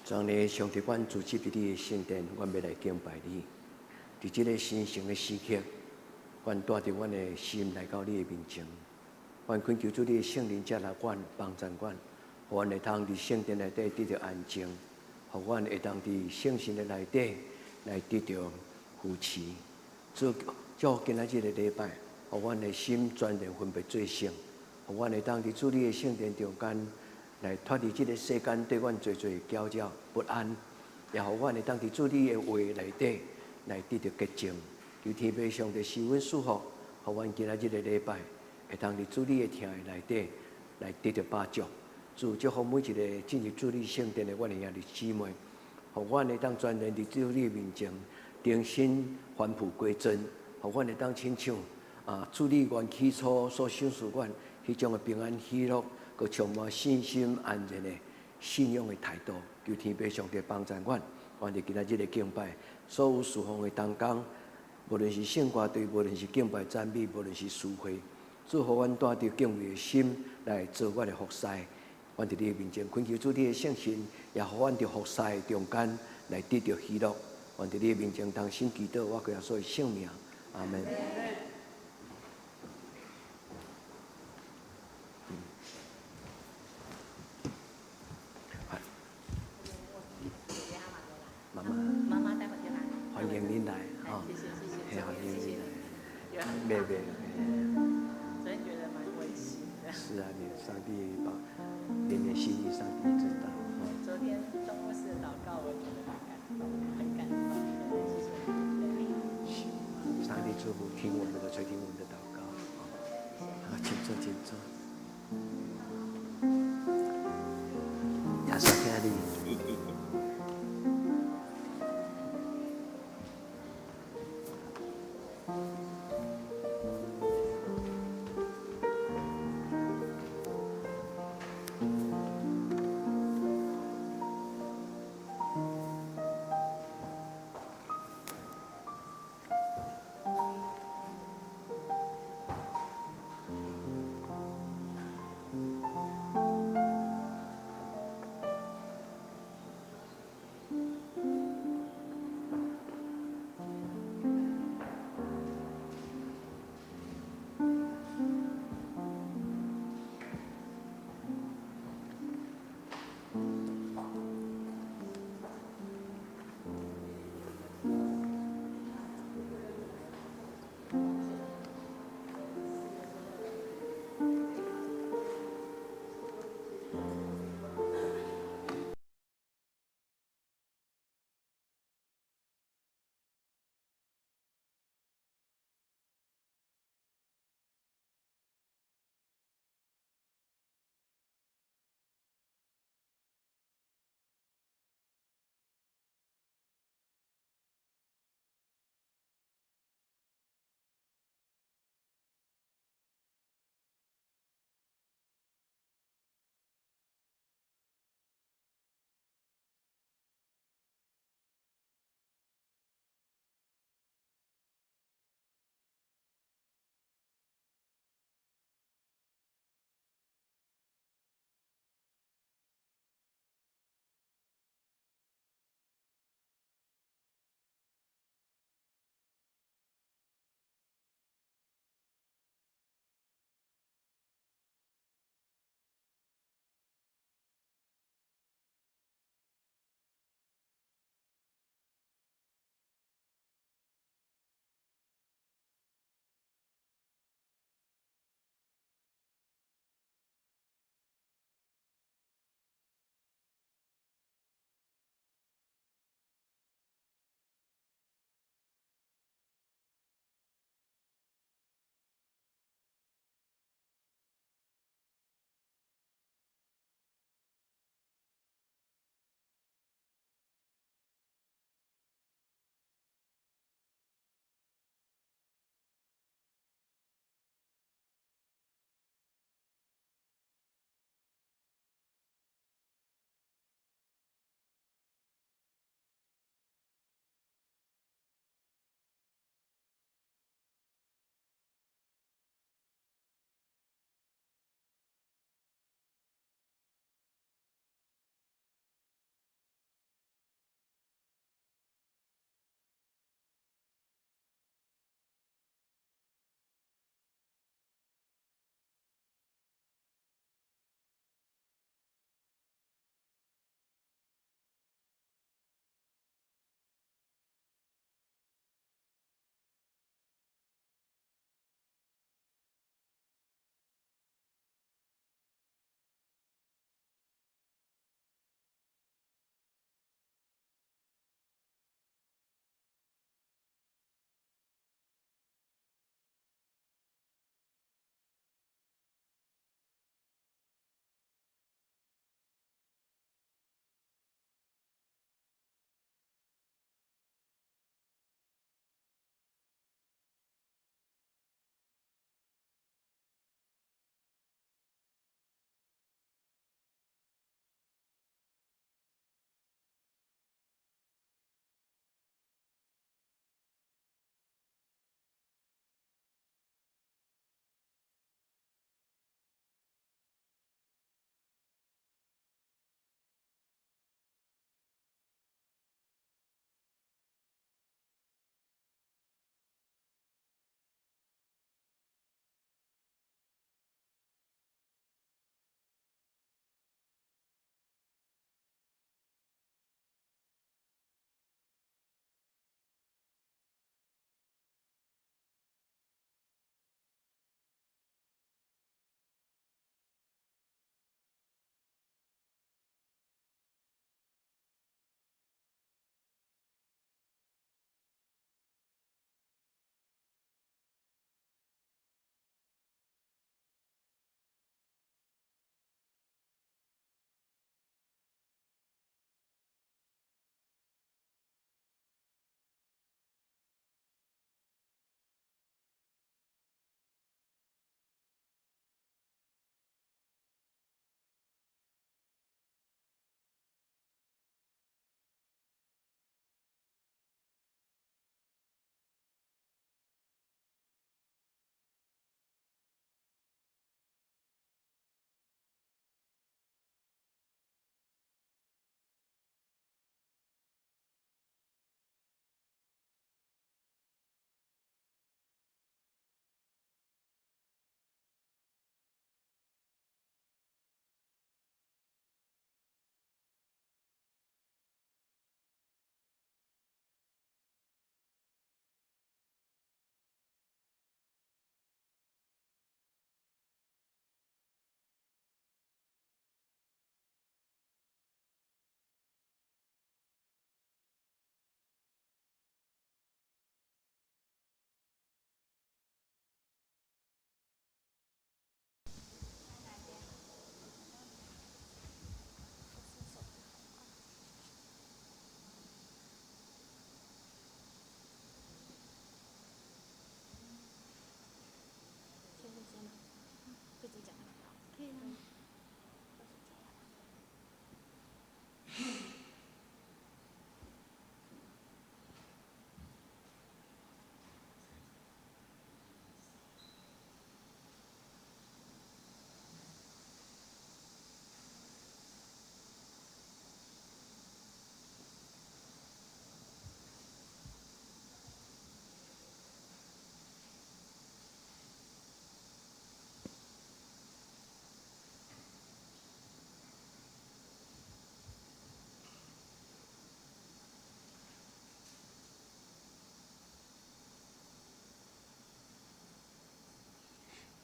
昨日上帝，阮聚集佇你的聖殿，阮欲來敬拜你。佇這个神聖的時刻，阮帶著阮的心來到你的面前。阮懇求主你的聖靈接納阮，幫助阮，予阮會通佇聖殿內底得著安靜，予阮會當佇聖神的內底來得著扶持。主，祝今仔日的禮拜，予阮的心全然分別做聖，予阮會當佇主你的聖殿中間，來脫離這个世間對阮濟濟攪擾不安，也予阮會當佇主你的話內底來得著潔淨。求天父上帝賜阮祝福，予阮今仔日的禮拜會當佇主你的疼愛內底來得著飽足。主祝福每一个進入主你聖殿的阮的兄弟姊妹，予阮會當全然佇主你面前重新返璞歸真，予阮會當親像啊主你原起初所賞賜阮彼種的平安喜樂，閣充滿信心安然的信仰的態度。求天父上帝幫助阮，阮佇今仔日的敬拜，所有事奉的同工，無論是聖歌隊，無論是敬拜讚美，無論是司會，主予阮帶著敬畏的心來做阮的服侍。阮佇你的面前懇求主你的聖神，也予阮佇服侍中間來得著喜樂。阮佇你的面前同心祈禱，我靠耶穌的聖名，阿門。媽媽，媽媽待會就來。歡迎您來，哈。謝謝謝謝，歡迎您來。沒沒。昨天覺得蠻溫馨的。是啊，你上帝把連連心意，上帝知道。昨天張牧師的禱告，我覺得很感動，很感動。謝謝你。上帝祝福，聽我們的，垂聽我們的禱告。好，請坐，請坐。耶穌疼你。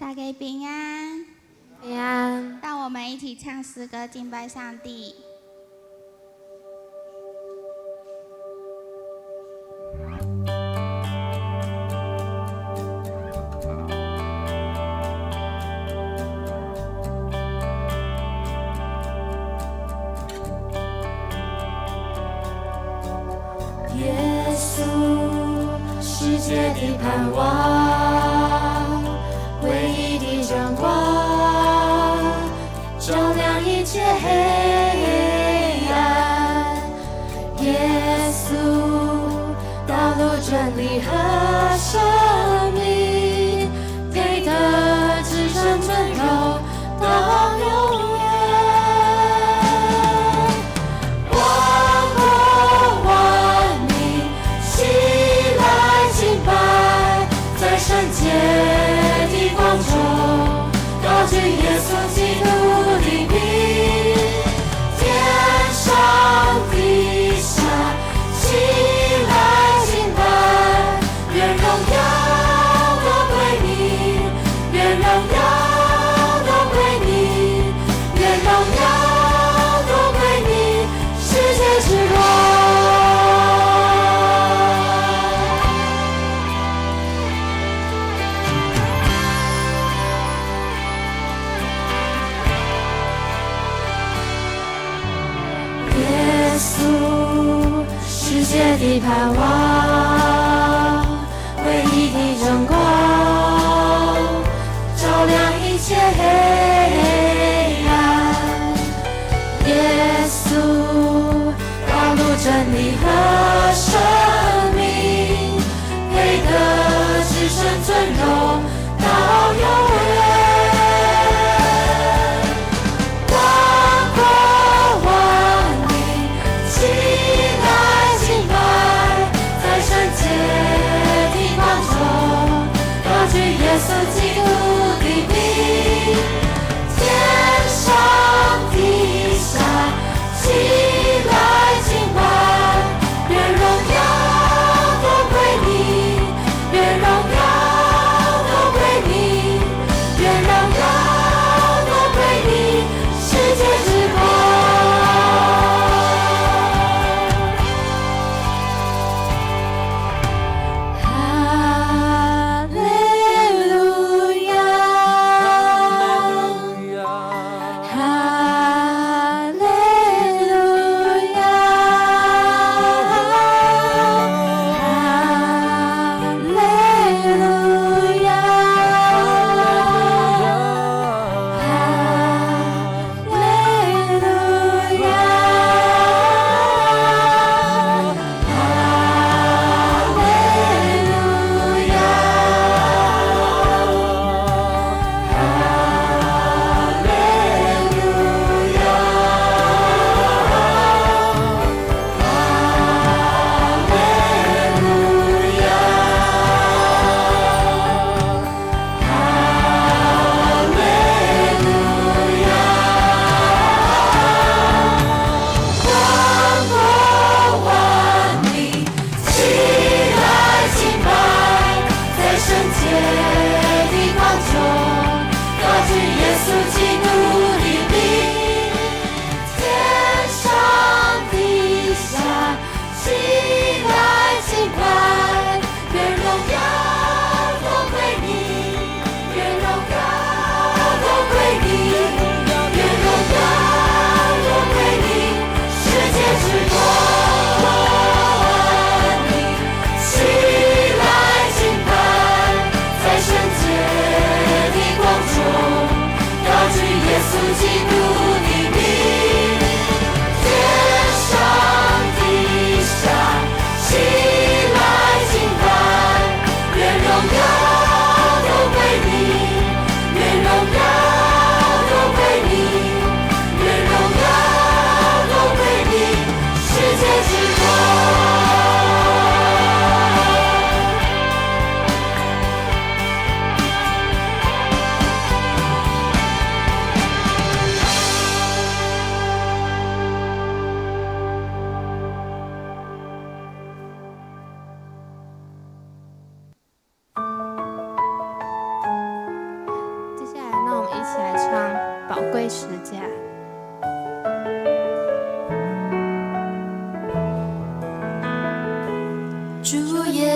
大家平安。平安。讓我們一起唱詩歌敬拜上帝。耶穌，世界的盼望，唯一的真光，照亮一切黑暗。耶穌，道路真理和生命，配得至聖尊榮到永遠。萬國萬民齊來敬拜，在聖潔的光中，高舉耶穌基督的名，天上地下齊來敬拜，願榮耀都歸你，願榮耀都歸你，願榮耀都歸你，世界之王。耶穌，世界的盼望，唯一的真光，照亮一切黑暗。耶穌，道路真理和生命，配得至聖尊榮到永遠。萬國萬民齊來敬拜，在聖潔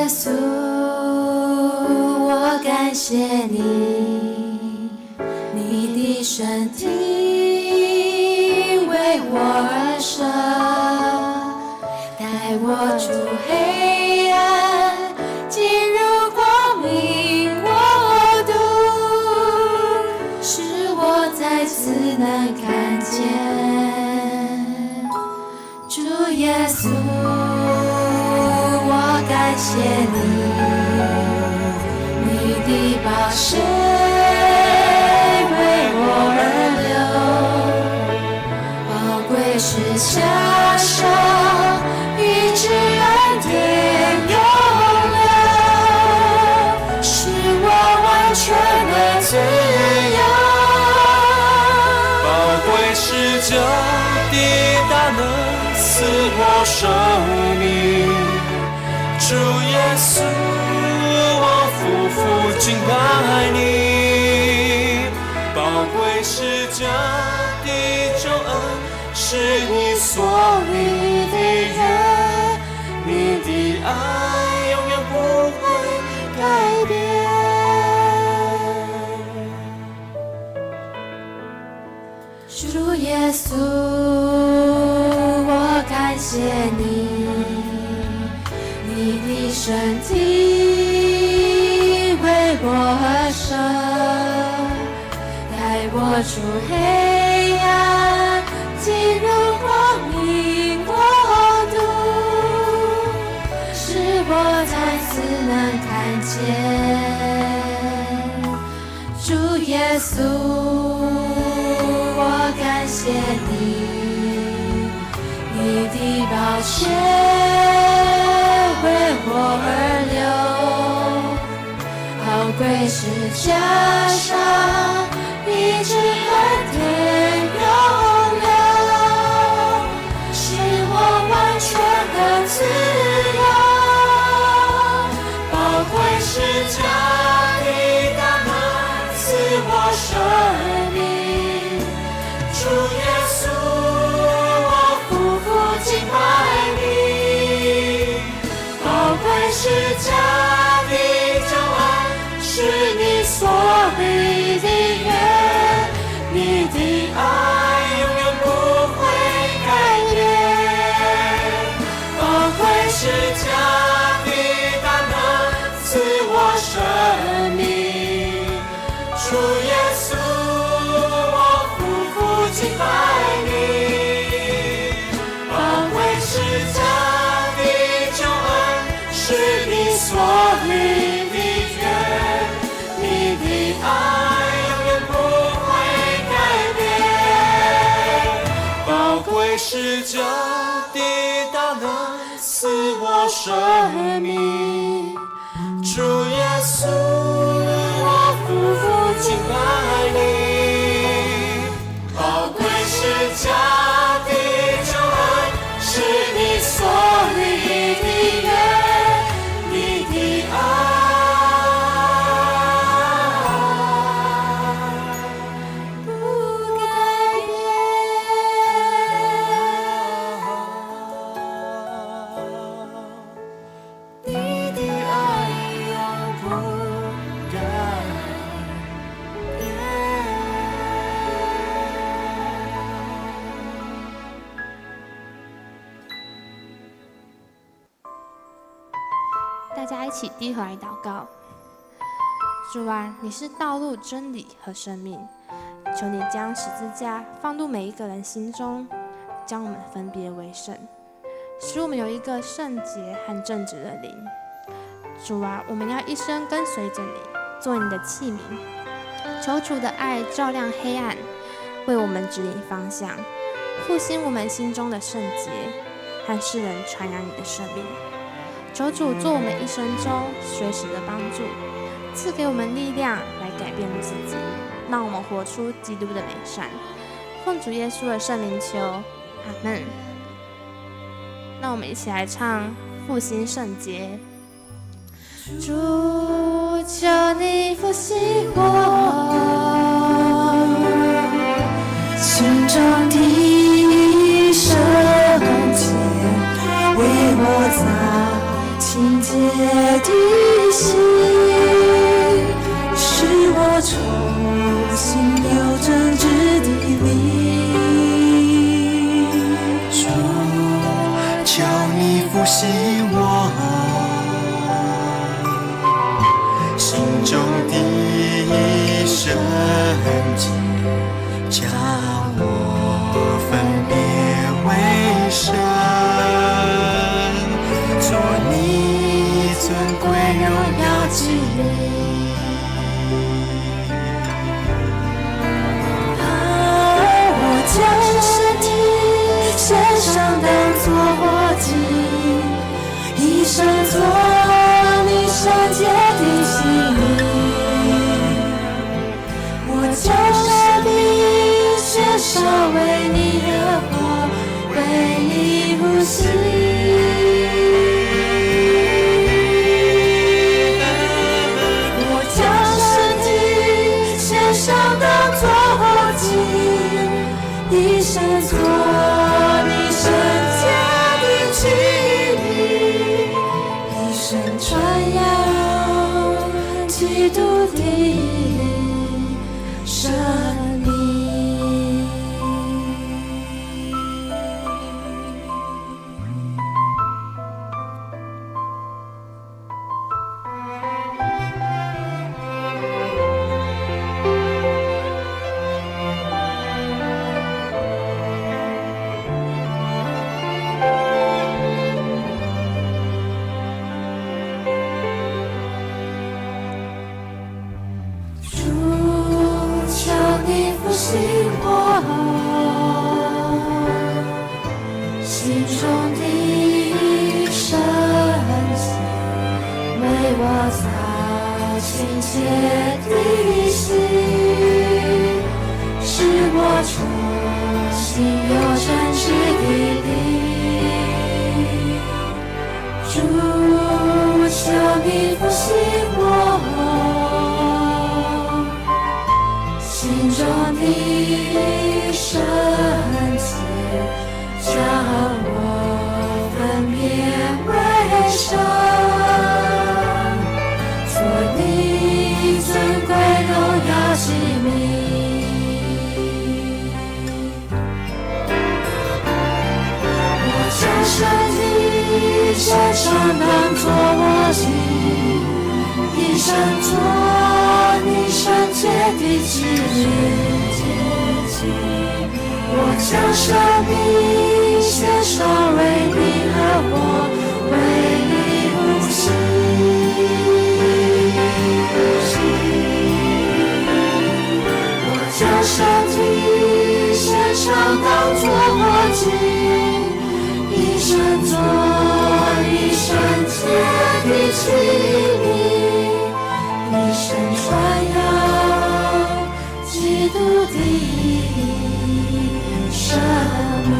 耶穌，我感謝你，你的身體為我而捨，帶我出黑暗，進入光明國度，使我再次能看見。主耶穌，我感謝你，你的寶血為我而流，寶貴十架上醫治恩典湧流，使我完全的自由。寶貴十架的大能賜我生命，主耶穌，我俯伏敬拜你。寶貴十架的救恩是你所立的約，你的愛永遠不會改變。主耶穌，我感謝你，你的身體為我而捨，帶我出黑暗，進入光明國度，使我再次能看見。主耶穌，我感謝你，你的寶血為我而流，寶貴十架上醫治恩典湧流，使我完全的自由。寶貴十架的大能賜我生命，主耶穌，我俯伏敬拜你。寶貴十架的救恩是你所立的約，你的愛永遠不會改變。寶貴十架的大能賜我生命，主耶穌，我俯伏敬拜你。寶貴十架的救恩是你所立的約，你的愛永遠不會改變。寶貴十架的大能賜我生命，主耶穌，我俯伏敬拜你。寶貴十架的救恩是你所立的約，你的愛不改變。你的愛永不改變。大家一起低頭來禱告。主啊，你是道路、真理和生命，求你將十字架放入每一個人心中，將我們分別為聖，使我們有一個聖潔和正直的靈。主啊，我們要一生跟隨着你，做你的器皿。求主的愛照亮黑暗，為我們指引方向，復興我們心中的聖潔，和世人傳揚你的生命。求主做我們一生中隨時的幫助，賜給我們力量來改變自己，讓我們活出基督的美善。奉主耶穌的聖名求，阿門。那我們一起來唱復興聖潔。主，求你復興我心中的聖潔，為我造清潔興我，心中的聖潔，將我分別為聖，做你尊貴榮耀器皿。我將身體獻上，當作活祭，一生做你聖潔的器皿。我將生命獻上，為你而活，為你呼吸。我將身體獻上，當作活祭，一生做你聖潔的器皿，一生傳揚基督的生命。主，求你復興我，心中的聖潔，為我造清潔的心，使我重新有真摯的靈。主，求你復興我，心中的聖潔，將我分別為聖，做你尊貴榮耀器皿。我將身體獻上，當作活祭，一生做你聖潔的器皿。我將生命獻上，為你而活，為你呼吸。我將身體獻上，當作活祭，一生做你聖潔的器皿，一生傳揚基督的生命。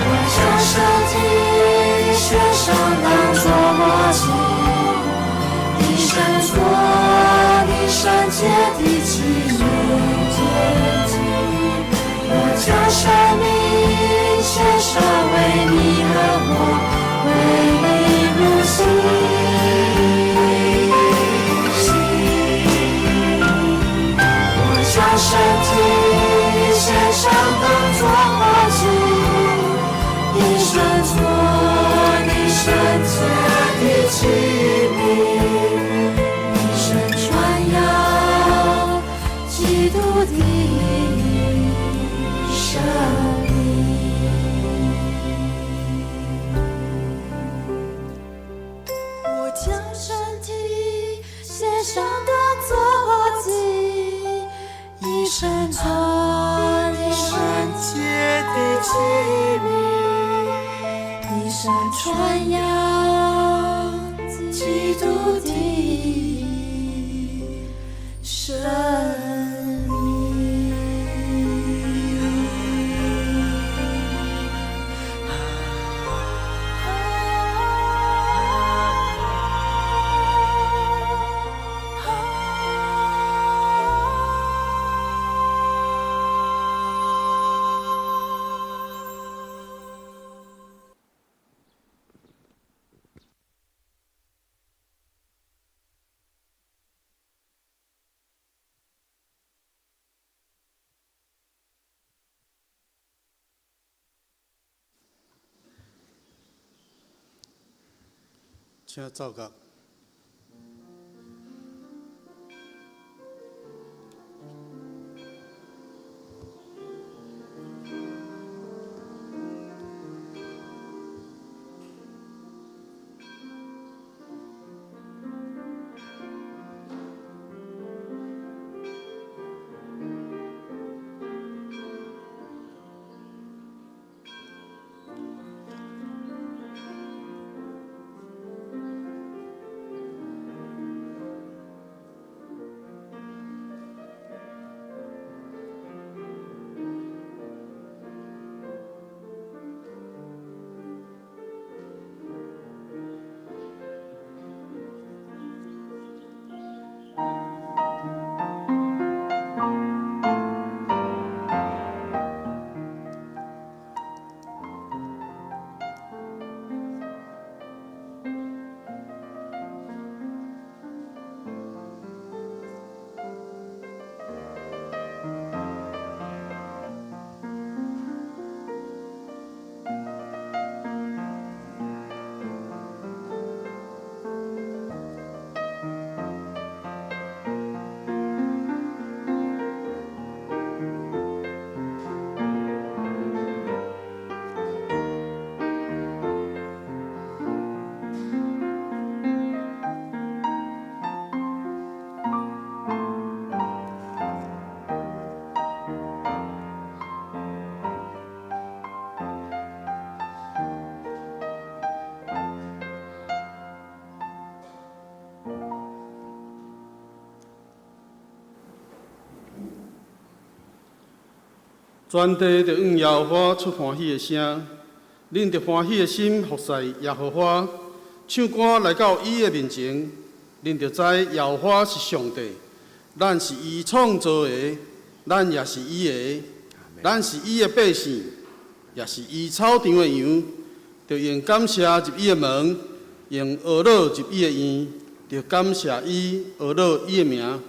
我將身體獻上，當作活祭，一生做你聖潔的器皿。我將生命獻上，為你而活，為你呼吸。我將身體獻上，當作活祭，一生做你聖潔的器皿，一生傳揚基督的生命。我將身體獻上，當作活祭，一生做你聖潔的器皿，一生傳揚基督的生命。請奏樂。全地著向耶和華出歡喜的聲，恁著歡喜的心服侍耶和華，唱歌來到伊的面前，恁著知耶和華是上帝，咱是伊創造的，咱也是伊的，咱是伊的百姓，也是伊草場的羊，著用感謝入伊的門，用呵咾入伊的院，著感謝伊，呵咾伊的名，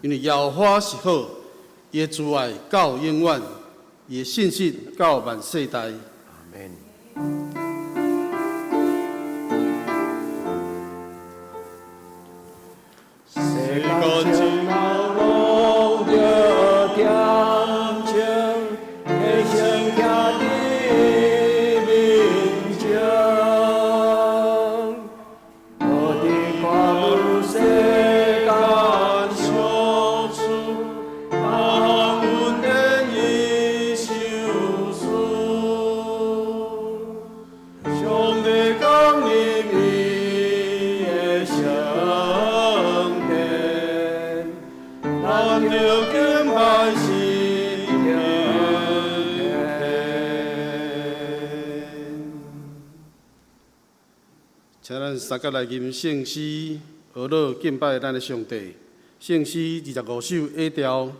因為耶和華是好，伊的慈愛到永遠。伊的信實到萬世代。阿們。世間情路攏著恬靜，天生徛佇面前，無佇看有世間相處，當恩典伊相思，上帝降臨伊的聖殿，咱著敬拜神天。請咱三甲來吟聖詩，呵咾敬拜咱的上帝。聖詩25首 A 調，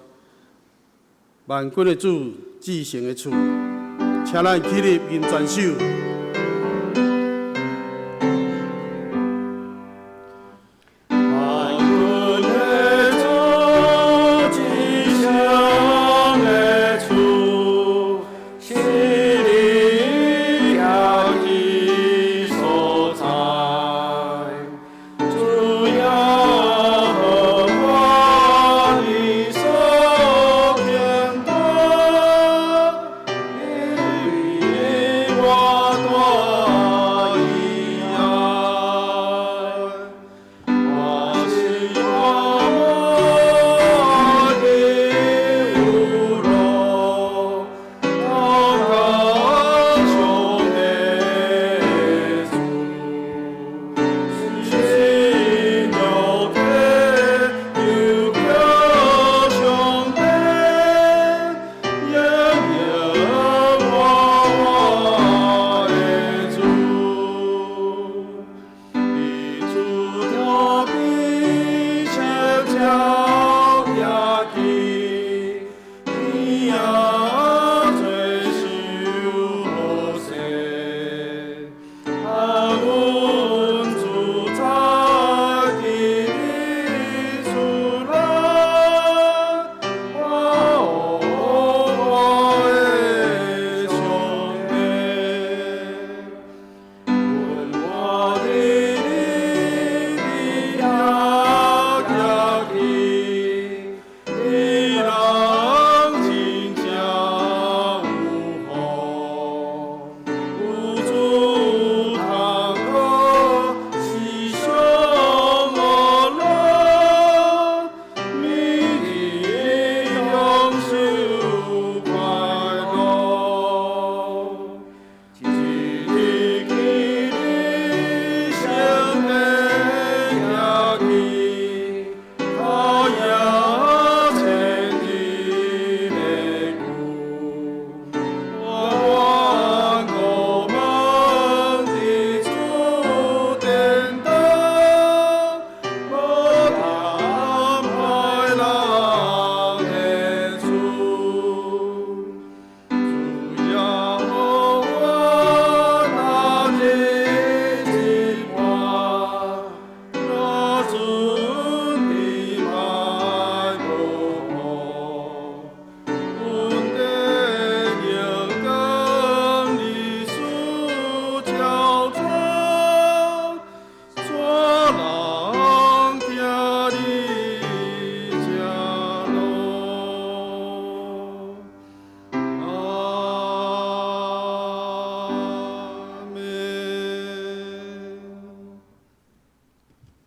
萬軍的主，至聖的處，請咱起立吟全首。萬軍的主，至聖的處，是你徛的所在。主耶和華，你所偏待，你我大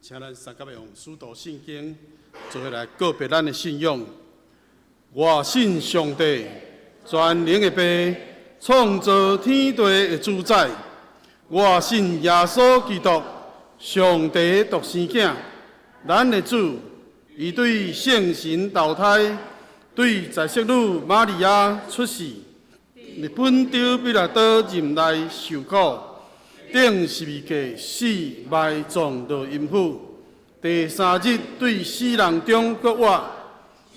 請咱三甲用使徒信經做伙來告白咱的信仰。我信上帝，全能的父，創造天地的主宰。我信耶穌基督，上帝的獨生囝，咱的主，伊對聖神投胎，對在聖女瑪利亞出世，佇本丟彼拉多任內受苦，釘十字架死埋葬落陰府，第三日對死人中復活，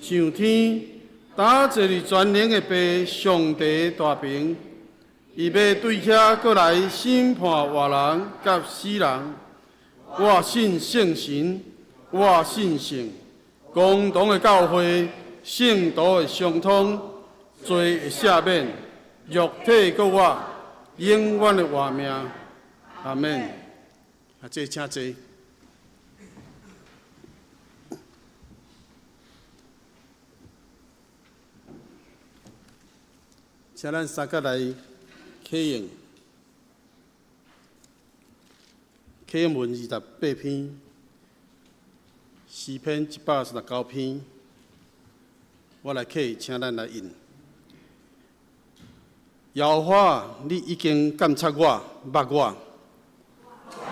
上天，搭坐佇全能的父上帝大爿，伊欲對遐閣來審判活人佮死人。我信聖神，我信聖共同的教會，聖徒的相通，罪的赦免，肉體復活，永遠的活命。阿們。啊，這請坐。請咱三個來啟應，啟應文28篇，詩篇139篇，我來啟，請咱來應。耶和華，你已經監察我，捌我。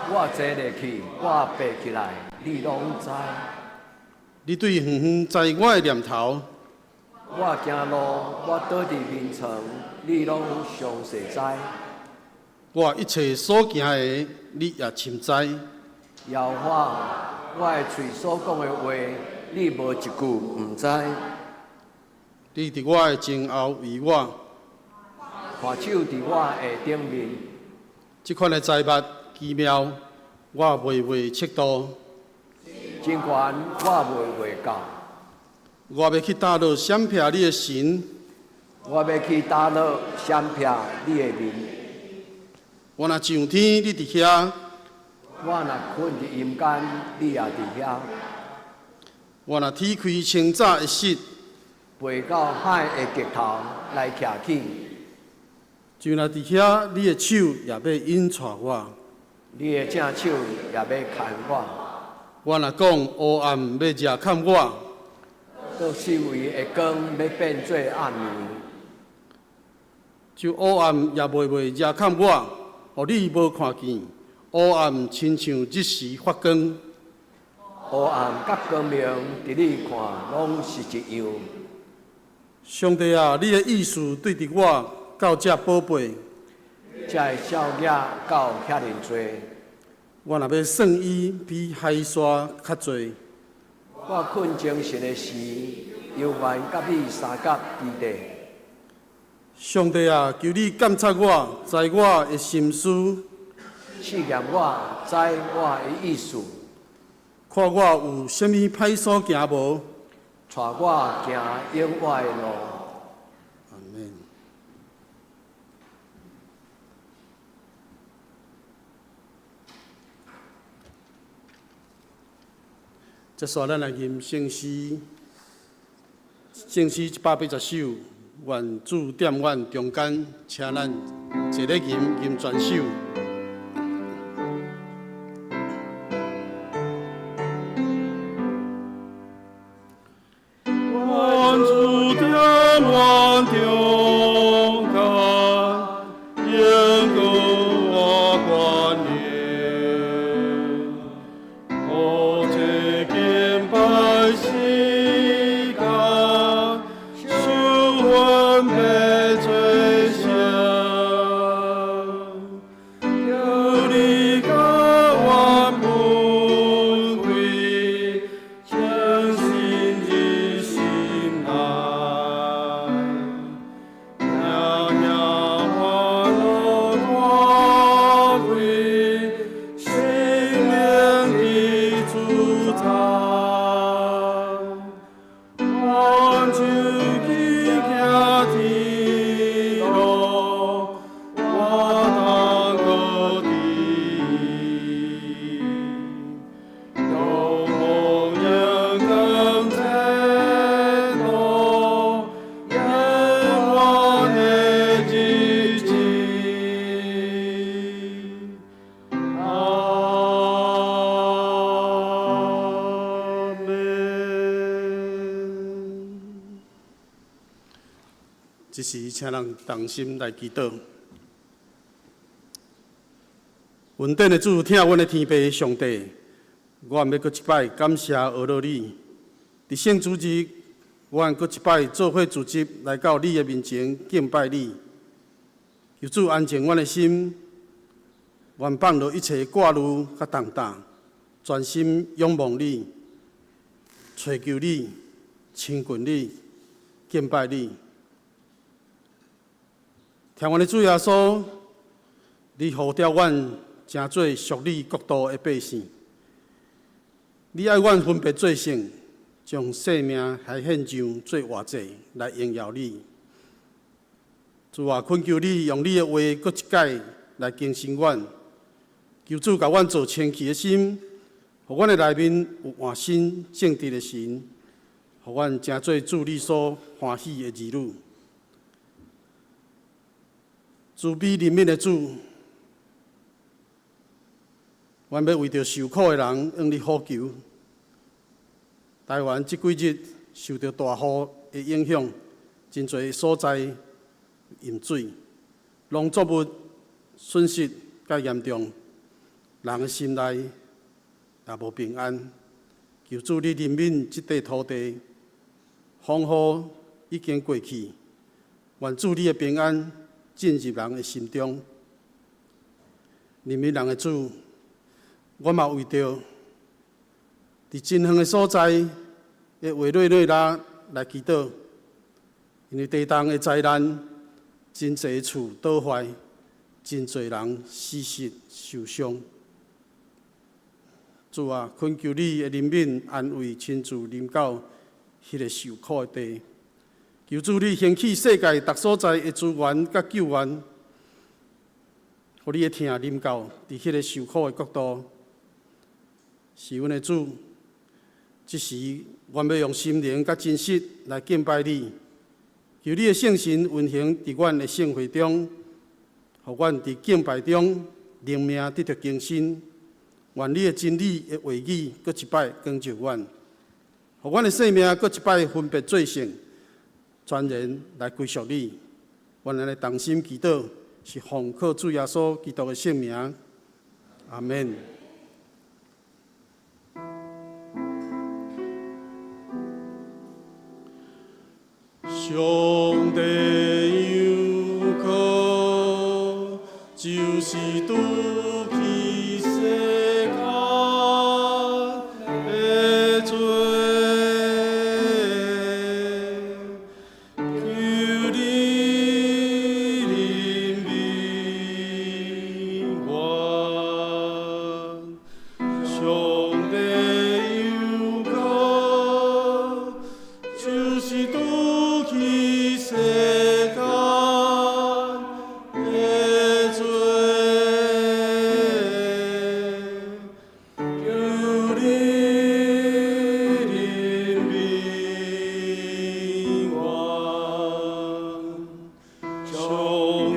我坐落去，我爬起來，你攏知。你對遠遠知我的念頭。我行路，我倒佇眠床，你攏詳細知。我一切所行的，你也深知。耶和華，我的喙所講的話，你無一句毋知。你佇我的前後圍我，看守佇我的頂面。這款的財物奇妙，我袂測度。真懸，我袂畫到。我欲去佗落閃避你的神，我欲去佗落閃避你的面。我若上天，你佇遐；我若睏佇陰間，你也佇遐。我若展開清早的翼，飛到海的極頭來徛起。就若佇遐，你的手也欲引帶我；你的正手也欲牽我。我若講黑暗欲遮蓋我，閣四圍的光欲變做暗暝，就黑暗也袂遮蓋我，予你無看見。黑暗親像日時發光，黑暗佮光明，佇你看攏是一樣。上帝啊，你的意思對佇我到遮寶貝，這的數額到遐爾濟。我若欲算伊比海沙較濟。我睏精神的時，猶原佮你相佮佇咧。上帝啊，求你監察我，知我的心思，試驗我，知我的意思，看我有啥物歹所行無，帶我行永活的路。阿們。接續咱來吟聖詩，聖詩180首，願主踮阮中間，請咱齊咧吟吟全首。願主踮阮中間，永過我觀念。予這敬拜時間，受阮欲做聖。這時請咱同心來祈禱。雲頂的主，疼阮的天父上帝，阮欲閣一擺感謝阿樂你。佇聖主日，阮閣一擺做伙聚集來到你的面前敬拜你。求主安靜阮的心，願放落一切掛慮佮重擔，專心仰望你，揣求你，親近你，敬拜你。疼阮的主耶穌，你呼召阮成做屬你國度的百姓，你愛阮分別做聖，將生命來獻上做活祭來榮耀你。主啊，懇求你用你的話閣一擺來更新阮，求主共阮造清氣的心，予阮的內面有換新正直的神，予阮成做主你所歡喜的兒女。慈悲憐憫的主，阮欲為著受苦的人向你呼求。台灣這幾日受著大雨的影響，真濟所在淹水，農作物損失較嚴重，人的心內也無平安。求主你憐憫這塊土地，風雨已經過去，願主你的平安進入人的心中。憐憫人的主，我嘛為著佇真遠的所在的委內瑞拉來祈禱，因為地動的災難，真濟厝倒壞，真濟人死失受傷。主啊，懇求你的憐憫安慰親自臨到彼个受苦的地。求主你興起世界逐所在的資源佮救援，予你的疼臨到佇彼个受苦的國度。是阮的主，這時阮欲用心靈佮真實來敬拜你。求你的聖神運行佇阮的聖會中，予阮佇敬拜中靈命得著更新。願你的真理的話語閣一擺光照阮，予阮的生命閣一擺分別做聖，全然來歸屬你。阮按呢同心祈禱，是奉靠主耶穌基督的聖名。阿門。上帝羊羔，就是除去世間的罪，求你憐憫阮。上帝羊羔，就是除去世間的罪，求你憐憫阮。上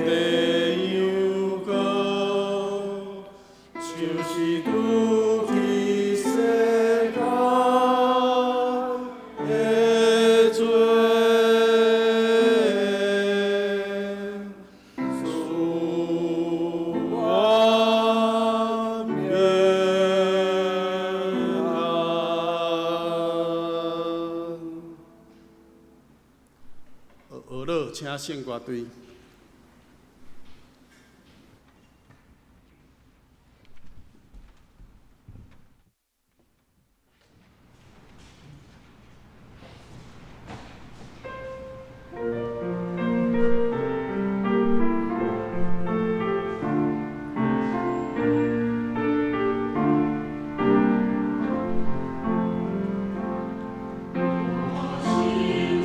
帝羊羔，就是除去世間的罪，賜阮平安。學樂，請聖歌隊。我心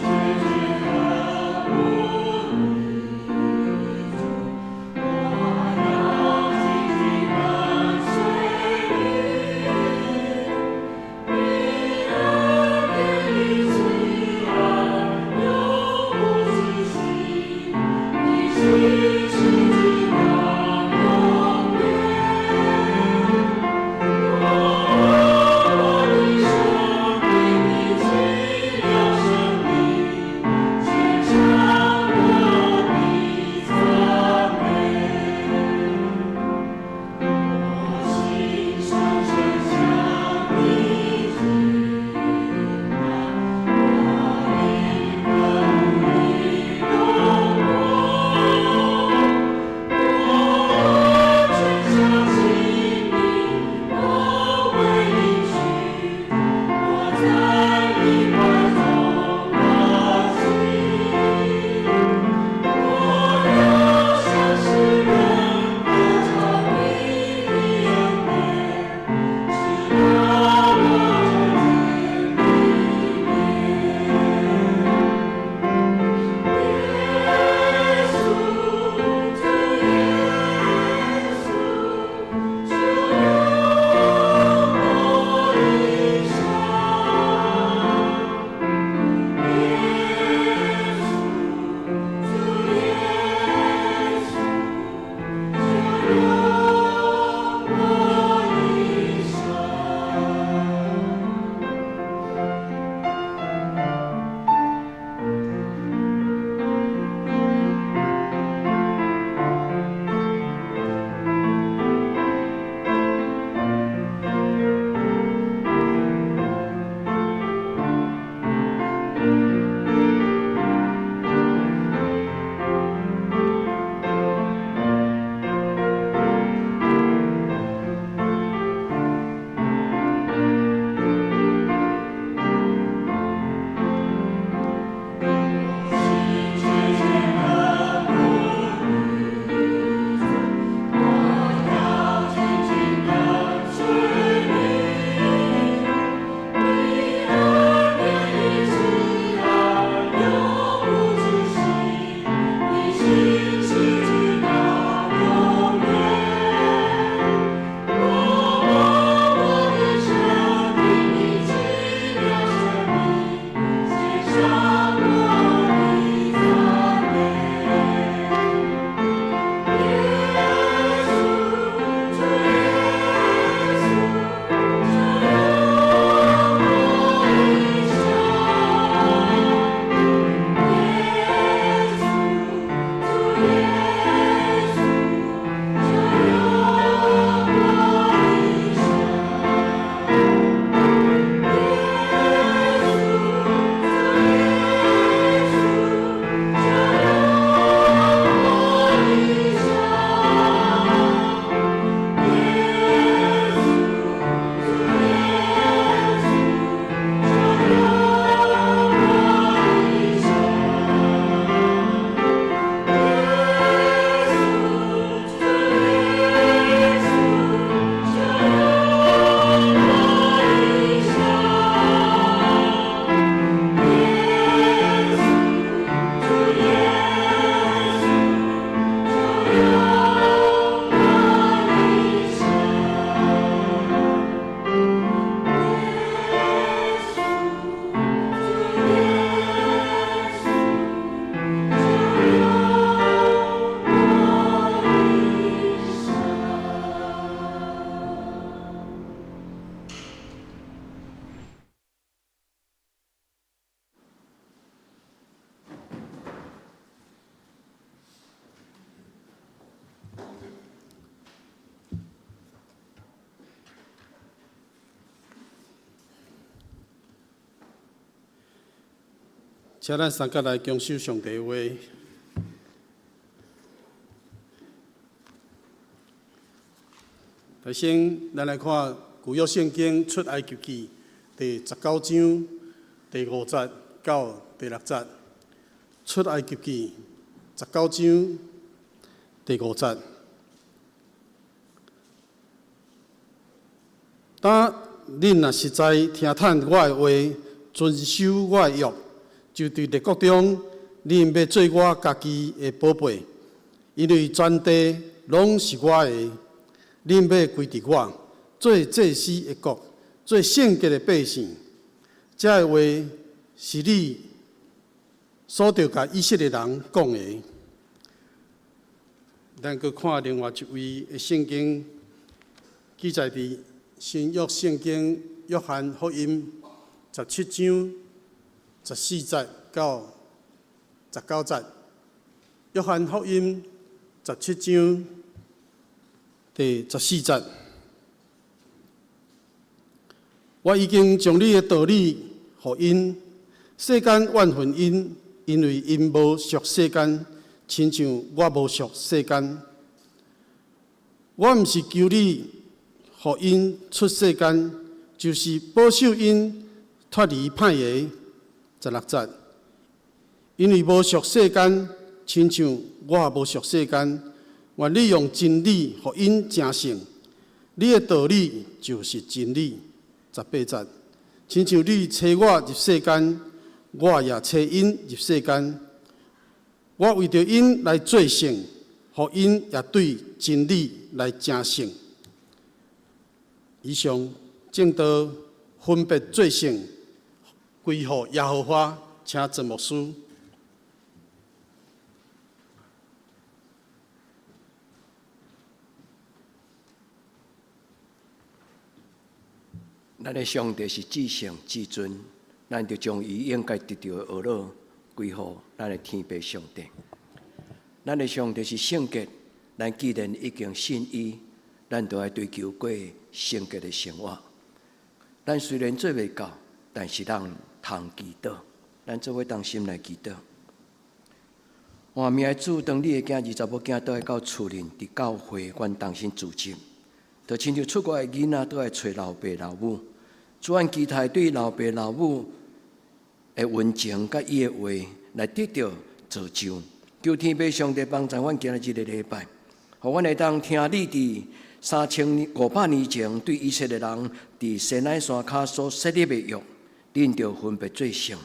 請咱三個來恭守上帝話。首先，咱來看舊約聖經出埃及記第19章第5節到第6節。出埃及記十九章第五節。當恁若實在聽趁我的話，遵守我的約，就佇列國中，恁欲做我家己的寶貝，因為全地攏是我的。恁欲歸佇我，做祭司的國，做聖潔的百姓。這个話是你所著共以色列人講的。咱閣看另外一位的聖經記載佇新約聖經約翰福音17章14節到19節。約翰福音十七章第14節，我已經將你的道理予𪜶，世間怨恨𪜶，因為𪜶無屬世間，親像我無屬世間。我毋是求你予𪜶出世間，就是保守𪜶脫離歹的。16節，因為無屬世間，親像我無屬世間。願你用真理予𪜶成聖，你的道理就是真理。18節，親像你差我入世間，我也差𪜶入世間。我為著𪜶來做聖，予𪜶也對真理來成聖。以上證道分別做聖，歸予耶和華，請鄭牧師。咱的上帝是至聖至尊，咱就將伊應該得著的呵咾歸予咱的天父上帝。咱的上帝是聖潔，咱既然已經信伊，咱就愛追求過聖潔的生活。咱雖然做袂到，但是咱通祈禱，咱做伙同心來祈禱。活命的主，當你的囝兒查某囝倒來到厝裡，佇教會，阮同心聚集，就親像出國的囡仔倒來揣老爸老母。主，阮期待對老爸老母的溫情佮伊的話來得著造就。求天父上帝幫助阮今仔日這個禮拜，予阮會當聽你佇3500年前對以色列人佇西奈山跤所設立的約，恁著分別做聖。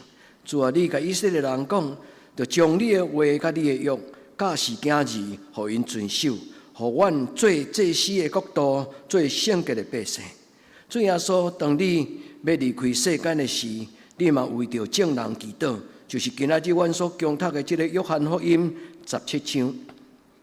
主啊，你共以色列人講，著將你的話佮你的約教示囝兒，予𪜶遵守，予阮做祭司的國度，做聖潔的百姓。主耶穌，當你欲離開世間的時，你嘛為著眾人祈禱，就是今仔日阮所恭讀的這个約翰福音十七章，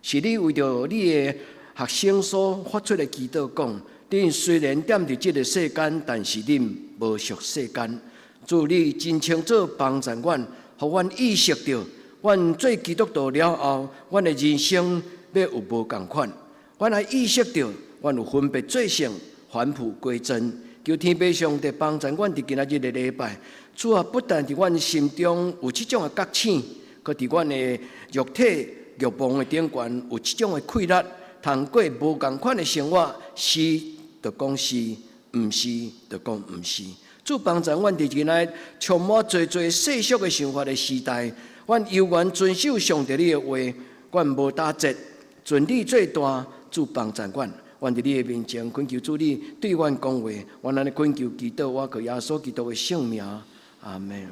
是你為著你的學生所發出的祈禱，講：恁雖然踮佇這个世間，但是恁無屬世間。主，你真清楚幫助阮，予阮意識著，阮做基督徒了後，阮的人生欲有無仝款。阮愛意識著，阮有分別做聖，返璞歸真。求天父上帝幫助阮佇今仔日的禮拜，主啊，不但佇阮心中有這種的覺醒，閣佇阮的肉體欲望的頂懸有這種的氣力，通過無仝款的生活，是就講是，毋是就講毋是。主幫助阮佇今仔充滿濟濟世俗的想法的時代，阮猶原遵守上帝你的話，阮無打折，盡力做大。主幫助阮，阮佇你的面前懇求主你對阮講話，阮按呢懇求祈禱，我靠耶穌基督的聖名，阿們。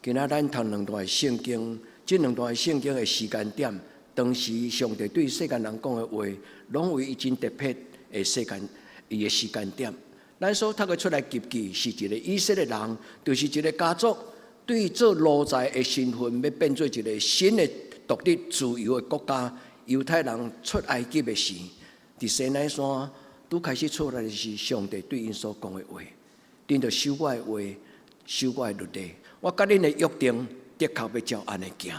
今仔咱讀兩段聖經，這兩段聖經的時間點，當時上帝對世間人講的話，攏有伊真特別的時間，伊的時間點。咱所讀的出埃及記是一個以色列人，就是一個家族對做奴才的身份，欲變做一個新的獨立自由的國家。猶太人出埃及的時，佇西奈山拄開始出來的時，上帝對𪜶所講的話，恁著守我的話，守我的律例。我佮恁的約定，的確欲照按呢行，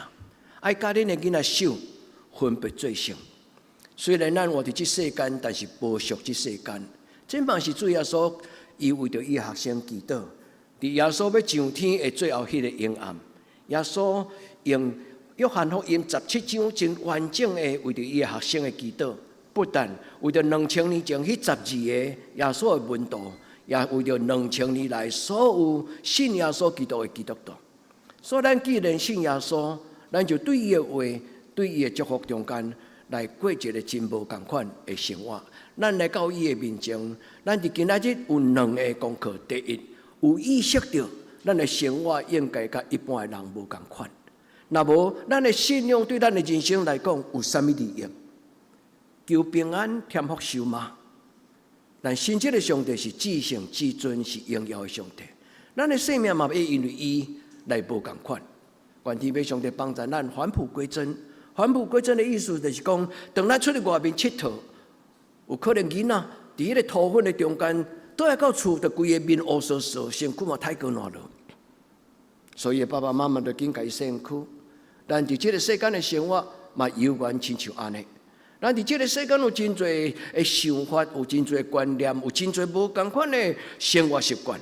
愛教恁的囡仔守，分別做聖。雖然咱活佇這世間，但是無屬這世間。這嘛是主耶穌，伊為著伊學生祈禱，佇耶穌欲上天的最後彼個嬰暗，耶穌用約翰福音17章真完整的為著伊的學生的祈禱，不但為著2000年前彼12個耶穌的門徒，也為著兩千年來所有信耶穌基督的基督徒。所以，咱既然信耶穌，咱就對伊的話、對伊的祝福中間來過一個真無仝款的生活。咱來到伊的面前，咱佇今仔日有兩个功課：第一，有意識著咱的生活應該佮一般的人無仝款。若無，咱的信仰對咱的人生來講有啥物利益？求平安、添福壽嗎？咱信這个上帝是至聖、至尊、是榮耀的上帝。咱的生命嘛會因為伊來無仝款。願天父上帝幫助咱返璞歸真。返璞歸真的意思就是講，當咱出去外面𨑨迌，有可能囡仔佇彼个塗粉的中間，倒來到厝就規个面烏趖趖，身軀嘛太過爛落。所以爸爸媽媽就緊共伊洗身軀。咱佇這个世間的生活嘛，猶原親像按呢。咱佇這个世間有真濟的想法，有真濟觀念，有真濟無仝款的生活習慣。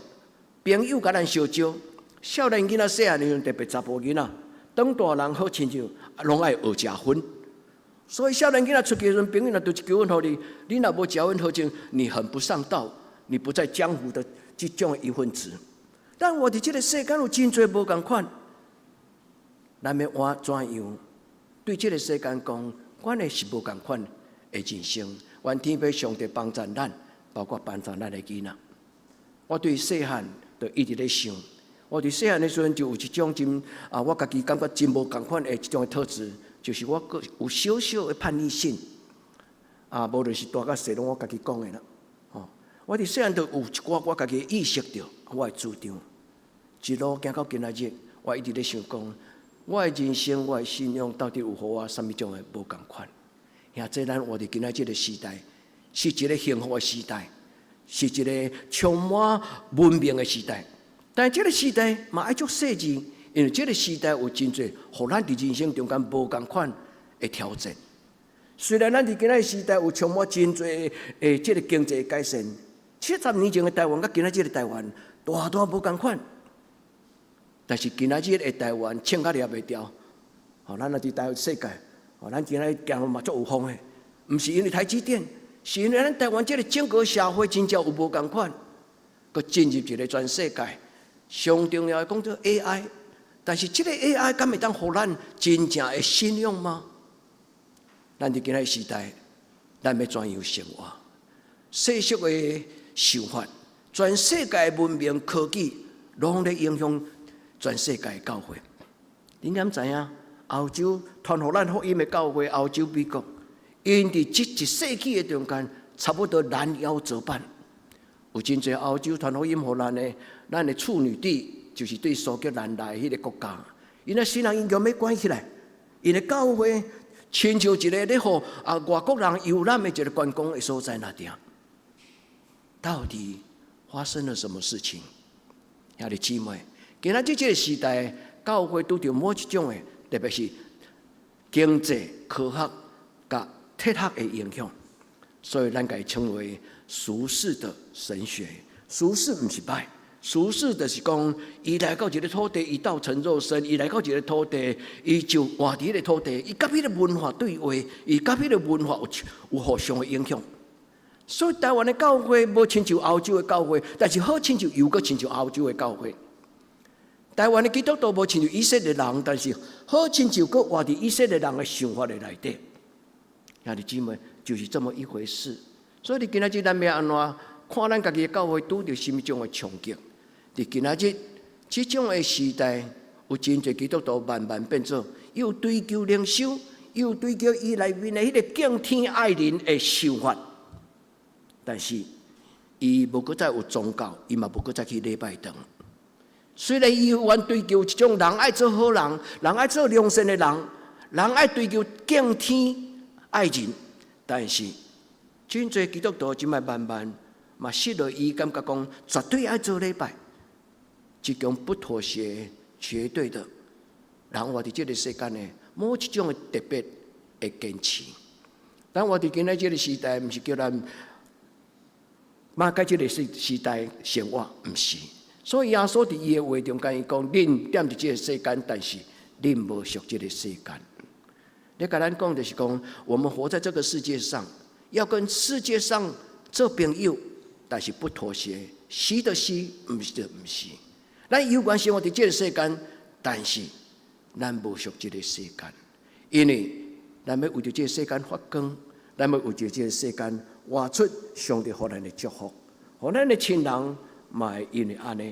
朋友共咱相招，少年囡仔細漢的時陣，特別查埔囡仔，長大人好親像攏愛學食薰。所以少年囡仔出去時陣，朋友若丟一球煙予你，你若無食薰，好像你很不上道，你不在江湖的這種一份子。但活佇這个世間有真濟無仝款，咱欲換怎樣對這个世間講，阮的是無仝款的人生。願天父上帝幫助咱，包括幫助咱的囡仔。我對細漢就一直咧想，我佇細漢的時陣就有一種真啊，我家己感覺真無仝款的一種的特質，就是我閣有小小的叛逆性。啊，無論是大佮細，攏我家己講的啦。吼，我佇細漢就有一寡我家己意識著我的主張，一路行到今仔日，我一直咧想講，我的人生、我的信仰到底有予我啥物種的無仝款？兄弟，咱活佇今仔這个時代，是一個幸福的時代，是一個充滿文明的時代。但這个時代嘛愛足細緻，因為這个時代有真濟，予咱佇人生中間無仝款的挑戰。雖然咱佇今仔時代有充滿真濟的這个經濟改善，70年前的台灣佮今仔這个台灣大大無仝款。但是今仔日的台灣穿甲掠袂牢，吼，咱若佇台世界，吼，咱今仔日行路嘛足有風的，毋是因為台積電，是因為咱台灣這个整個社會真正有無仝款，閣進入一個全世界上重要的講做 AI，但是這个 AI 敢會當予咱真正的信仰嗎？咱佇今仔時代，咱欲怎樣生活？世俗的想法，全世界文明科技，攏咧影響全世界的教會。恁敢知影？歐洲傳予咱福音的教會，歐洲美國，𪜶佇這一世紀的中間，差不多攔腰折半。有真濟歐洲傳福音予咱的，咱的處女地，就是對蘇格蘭來彼个國家，𪜶的新人𪜶共欲關起來，𪜶的教會親像一个咧予啊外國人遊覽的一个觀光的所在那爾。到底發生了什麼事情？兄弟姊妹，今仔日這个時代，教會拄著某一種的，特別是經濟、科學佮哲學的影響，所以咱共伊稱為俗世的神學。俗世毋是歹，俗世就是講，伊來到這个土地，伊道成肉身，伊來到這个土地，伊就活佇彼个土地，伊佮彼个文化對話，伊佮彼个文化有互相的影響。所以台灣的教會無親像歐洲的教會，但是好親像又閣親像歐洲的教會。台灣的基督徒無親像以色列人，但是好親像閣活佇以色列人的想法的內底。兄弟姊妹，就是這麼一回事。所以你今仔日咱欲按怎看咱家己的教會拄著啥物種的衝擊？佇今仔日這種的時代，有真濟基督徒慢慢變做又追求靈修，又追求伊內面的彼个敬天愛人的想法。但是，伊無閣再有宗教，伊嘛無閣再去禮拜堂。雖然伊猶原追求一種人愛做好人，人愛做良善的人，人愛追求敬天愛人，但是真濟基督徒這擺慢慢嘛失落伊感覺講絕對愛做禮拜，這種不妥協、絕對的，人活佇這个世間的某一種的特別的堅持。咱活佇今仔這个時代，毋是叫咱馬改這个時代生活，毋是。所以耶穌佇伊的話中間，伊講：恁踮佇這個世間，但是恁無屬這個世間。咧共咱講就是講，我們活在這個世界上，要跟世界上做朋友，但是不妥協，是就是，毋是就毋是。咱有關生活佇這個世間，但是咱無屬這個世間，因為咱欲為著這個世間發光，咱欲為著這個世間活出上帝予咱的祝福，予咱的親人嘛會因為按呢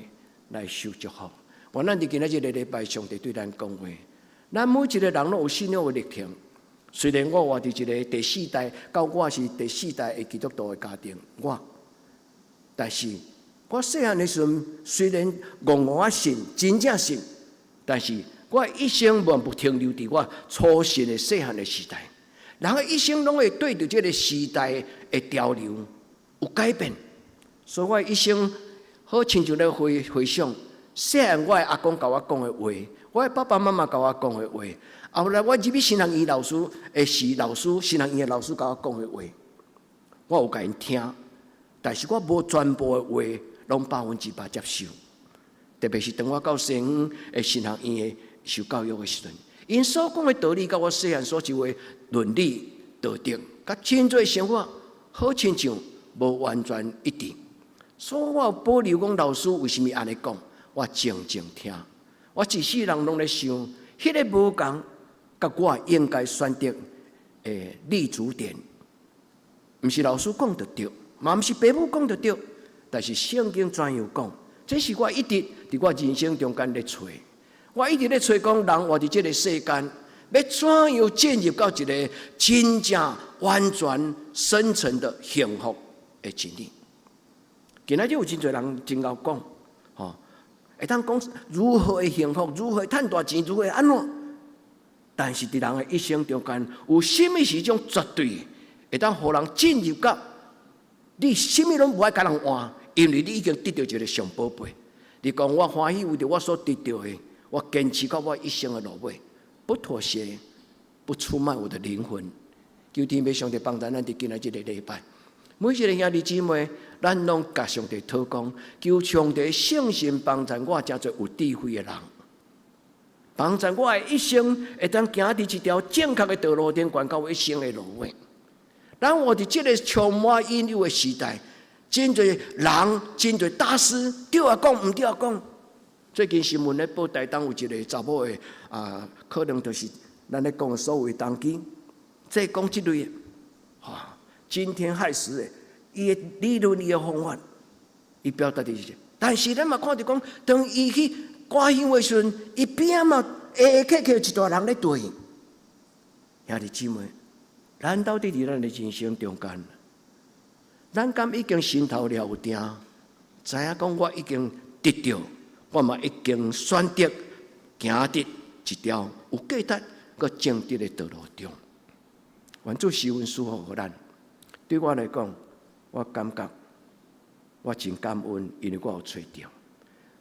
來受祝福。願咱佇今仔這個禮拜，上帝對咱講話，咱每一個人攏有信仰的歷程。雖然我活佇一個第四代，到我是第四代的基督徒的家庭，我，但是我細漢的時陣，雖然戇戇仔信，真正信，但是我一生無不停留佇我初信的細漢的時代。人的一生攏會對著這個時代的潮流有改變，所以我一生好親像咧回回想，細漢我的阿公共我講的話，我的爸爸媽媽共我講的話，後來我入去神學院老師的時，老師神學院的老師共我講的話，我有共𪜶聽，但是我無全部的話攏100%接受。特別是當我到西方的神學院的受教育的時陣，𪜶所講的道理，佮我細漢所受的倫理道德，佮真濟生活好親像無完全一致。所以我有保留講老師為啥物按呢講，我靜靜聽。我一世人攏咧想，彼個無仝，佮我應該選擇的立足點，毋是老師講就對，嘛毋是爸母講就對，但是聖經怎樣講？這是我一直佇我人生中間咧揣。我一直咧揣講，人活佇這個世間，欲怎樣進入到一個真正完全深層的幸福的真理？今仔日有真濟人真𠢕講，吼，會當講如何會幸福，如何趁大錢，如何按怎？但是佇人的一生中間，有啥物是一種絕對會當予人進入到你啥物攏無愛共人換，因為你已經得著一個上寶貝。你講我歡喜為著我所得著的，我堅持到我一生的落尾，不妥協，不出賣我的靈魂。求天父上帝幫助咱佇今仔這個禮拜，每一個兄弟姊妹，咱攏共上帝禱告，求上帝聖神幫助我，成做有智慧的人，幫助我的一生會當行佇一條正確的道路頂，懸到我一生的落尾。咱活佇這個充滿引誘的時代，真濟人，真濟大師，對也講，毋對也講。最近新聞咧報台東有一個查某的啊，可能就是咱咧講的所謂童乩，這講這類的，哈，驚天骇世的，伊的理論，伊的方法，伊表達的是，但是咱嘛看著講，當伊去掛香的時陣，伊邊仔嘛下下客客一大人咧對。兄弟姊妹，咱到底佇咱的人生中間，咱敢已經心頭了有定，知影講我已經得著，我嘛已經選擇行佇一條有價值、閣正直的道路中。願主施恩賜福予咱。對我來講，我感覺我真感恩，因為我有揣著。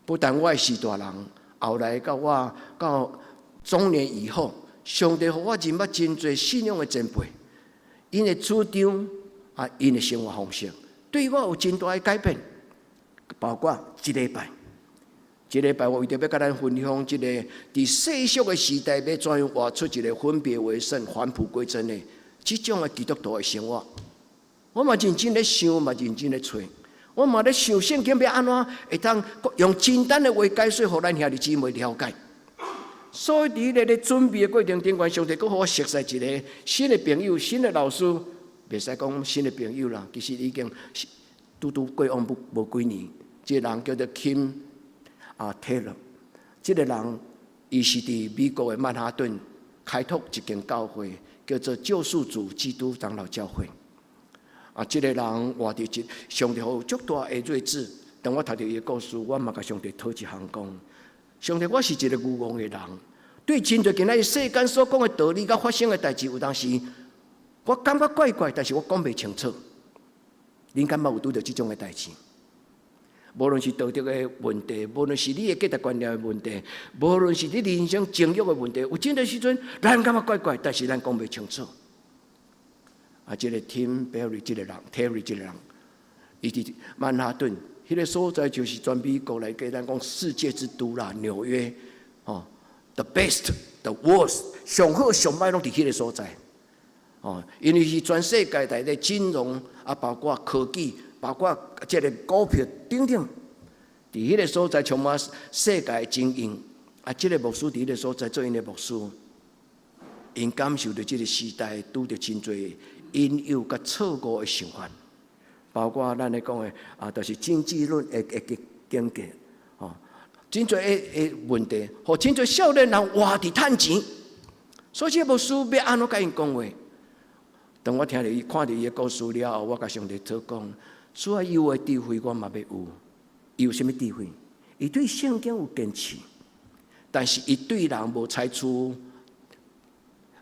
不但我的序大人，後來到我到中年以後，上帝予我認捌真濟信仰的前輩，𪜶的主張啊，𪜶的生活方式，對我有真大的改變。包括這禮拜，這禮拜我為著欲共咱分享這個佇世俗的時代，欲怎樣活出一個分別為聖、返璞歸真的這種的基督徒的生活，我嘛認真咧想，嘛認真咧揣，我嘛咧想聖經欲按怎會當用簡單的話解說，予咱兄弟姊妹了解。所以佇咧咧準備的過程中間，上帝閣予我熟似一個新的朋友、新的老師，袂使講新的朋友啦，其實已經拄拄過往無無幾年。這個人叫做 Kim 啊 Taylor，這個人伊是佇美國的曼哈頓開拓一間教會，叫做救世主基督長老教會。啊，這個人活佇一上帝予足大的睿智。當我讀著伊的故事，我嘛共上帝討一項講：上帝，我是一個愚戇的人，對真濟今仔日世間所講的道理佮發生的代誌，有當時我感覺怪怪，但是我講袂清楚。恁敢捌有拄著這種的代誌？無論是道德的問題，無論是你的價值觀念的問題，無論是你人生情慾的問題，有真濟時陣，咱感覺怪怪，但是咱講袂清楚。啊，這個 Tim Berry 這個人，Terry 這個人，伊佇曼哈頓彼个所在就是全美國來計，咱講世界之都啦，紐約，吼，the best，the worst，上好上歹攏佇彼個所在，哦，因為是全世界內底金融啊，包括科技，包括這个股票等等，佇彼个所在充滿世界精英。啊，這个牧師佇彼个所在做𪜶的牧師，𪜶感受著這个時代拄著真濟引誘佮錯誤的想法。包括咱咧講的啊，就是經濟論的經濟，吼，真濟的問題，予真濟少年人活佇趁錢，所以這牧師欲按怎共𪜶講話？當我聽著伊看著伊的故事了後，我共上帝禱告，主啊，伊有的智慧我嘛欲有。伊有啥物智慧？伊對聖經有堅持，但是伊對人無採取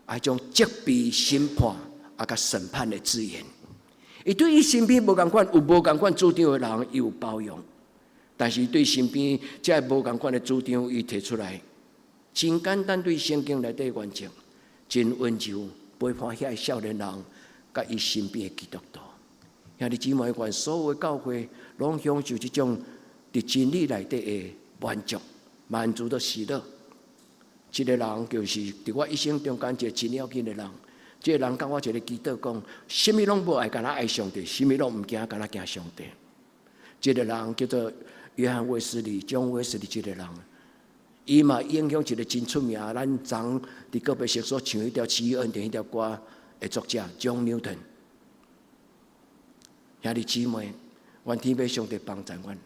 彼種責備、審判啊，佮審判的字眼。伊對伊身邊無仝款有無仝款主張的人，伊有包容；但是對身邊這無仝款的主張，伊提出來，真簡單對聖經內底原則，真溫柔陪伴遐少年人，佮伊身邊的基督徒。兄弟姊妹，願所有的教會攏享受這種佇真理內底的滿足、滿足的喜樂。這个人就是佇我一生中間一个真要緊的人。這个人共我一个祈禱講，啥物攏無愛，干焦愛上帝；啥物攏毋驚，干焦驚上帝。這个人叫做約翰衛斯理，John Wesley 這个人，伊嘛影響一个真出名，咱昨佇告別式所唱彼條《奇異恩典》彼條歌的作者 John Newton。兄弟姊妹，願天父上帝幫助阮，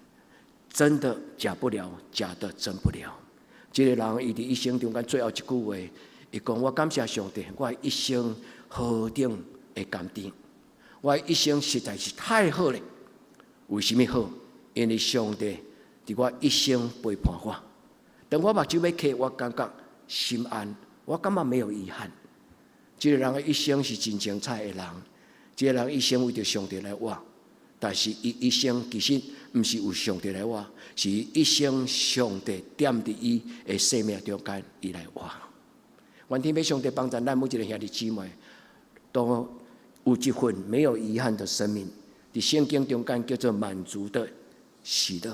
真的假不了，假的真不了。這个人伊佇一生中間最後一句話，伊講：我感謝上帝，我一生何等的甘甜，我一生實在是太好了。為啥物好？因為上帝佇我一生陪伴我。當我目睭欲閉，我感覺心安，我感覺沒有遺憾。這个人的一生是真精彩的人，這個人一生為著上帝來活，但是伊一生其實毋是為上帝來活，是一生上帝踮佇伊的生命中間，伊來活。願天父上帝幫助咱每一個兄弟姊妹，都有一份沒有遺憾的生命。佇聖經中間叫做滿足的喜樂。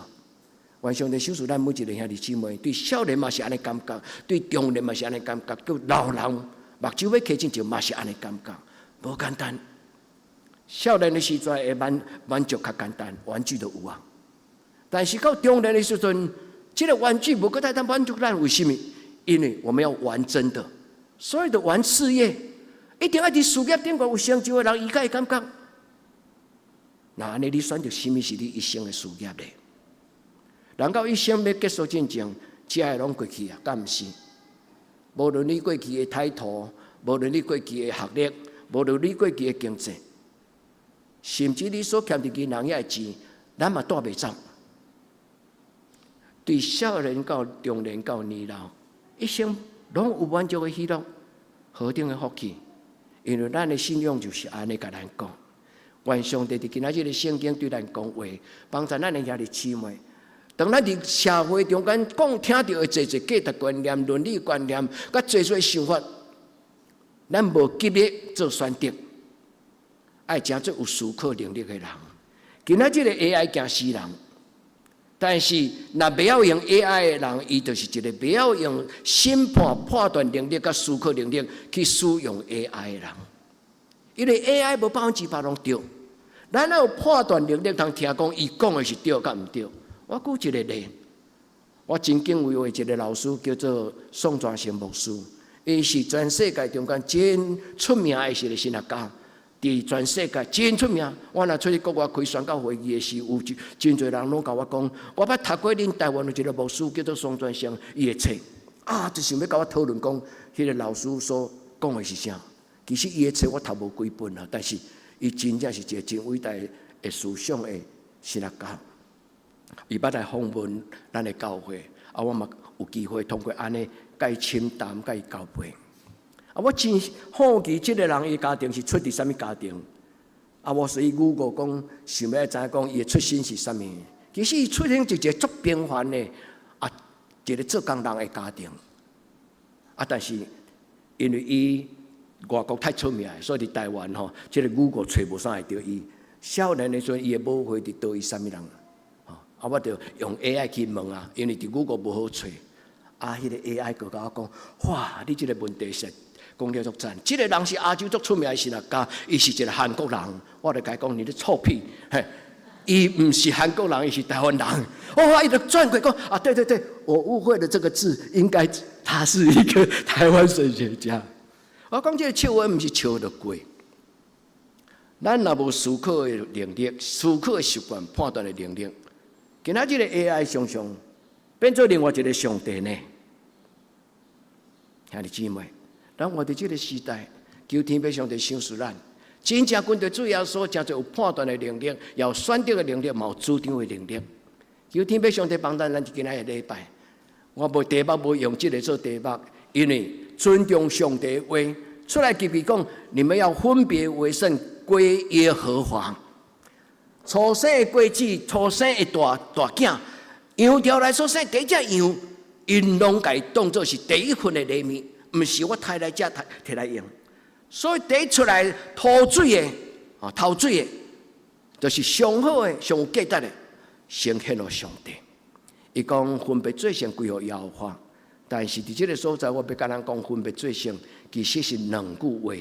願上帝賞賜咱每一個兄弟姊妹，對少年嘛是按呢感覺，對中年嘛是按呢感覺，對老人目睭欲閉進前嘛是按呢感覺，無簡單。少年的時陣會滿足較簡單，玩具都有啊。但是到中年的時陣，這个玩具無閣會當滿足咱，為什麼？因為我們要玩真的，所有的玩事業，一定愛佇事業頂懸有成就的人，伊才會感覺。那按呢，你選擇啥物是你一生的事業咧？人到一生欲結束進前，這个攏過去啊，敢毋是？無論你過去的態度，無論你過去的學歷，無論你過去的經濟，甚至你所欠佇銀行遐的錢，咱嘛帶袂走。對少年到中年到年老，一生攏有滿足的喜樂，何等的福氣！因為咱的信仰就是按呢共咱講。願上帝佇今仔日的聖經對咱講話，幫助咱的兄弟姊妹。當咱佇社會中間講聽著的濟濟價值觀念、倫理觀念，佮濟濟想法，咱無急於做選擇，愛成做有思考能力的人。今仔這个 AI 驚死人，但是若袂曉用 AI 的人，伊就是一個袂曉用審判判斷能力佮思考能力去使用 AI 的人。因為 AI 無100%攏對，咱有判斷能力，通聽講伊講的是對佮毋對。我舉一個例，我真敬畏的一個老師叫做宋傳成牧師，伊是全世界中間真出名的一個神學家，佇全世界真出名。我若出去國外開宣教會議的時，有真濟人攏共我講，我捌讀過恁台灣有一個牧師叫做宋傳成，伊的冊啊，就想欲共我討論講，彼个老師所講的是啥？其實伊的冊我讀無幾本啊，但是伊真正是一個真偉大的思想的神學家。伊捌來訪問咱的教會，啊，我嘛有機會通過按呢，共伊深談，共伊交陪。啊，我真好奇這个人伊家庭是出佇啥物家庭？啊，我所以 Google 講，想欲知影講伊的出身是啥物？其實伊出生就一個足平凡的啊，一個做工人的家庭。啊，但是因為伊外國太出名，所以佇台灣吼，這个 Google 揣無啥會著伊。少年的時陣，伊的母會佇佗位啥物人？吼。啊，我就用 AI 去問啊，因為佇 Google 無好揣。啊，彼個 AI 閣共我講，哇！你這個問題是講了足讚。這個人是亞洲足出名的神學家，伊是一個韓國人。我就共伊講，你咧臭屁！嘿，伊毋是韓國人，伊是台灣人。哦，伊就轉過講，啊，對對對，我誤會了這個字，應該他是一個台灣神學家。我講這個笑話毋是笑就過。咱若無思考的能力、思考的習慣、判斷的能力，今仔這個 AI 常常變做另外一個上帝呢？兄弟姊妹，咱活佇這個時代，求天父上帝賞賜咱，真正跟著主耶穌，誠濟有判斷的能力，也有選擇的能力，嘛有主張的能力。求天父上帝幫助咱今仔日禮拜，我無題目，無用這個做題目，因為尊重上帝話，出埃及記講，你們要分別為聖，歸耶和華。初生的果子，初生的大大囝，羊羔來所生第一隻羊，𪜶攏共伊當做是第一份的禮物，毋是我刣來食，提來用。所以第一出來頭水的，啊頭水的，就是上好的、上有價值的，先獻予上帝。伊講分別做聖歸予耶和華，但是佇這個所在，我欲共咱講分別做聖，其實是兩句話：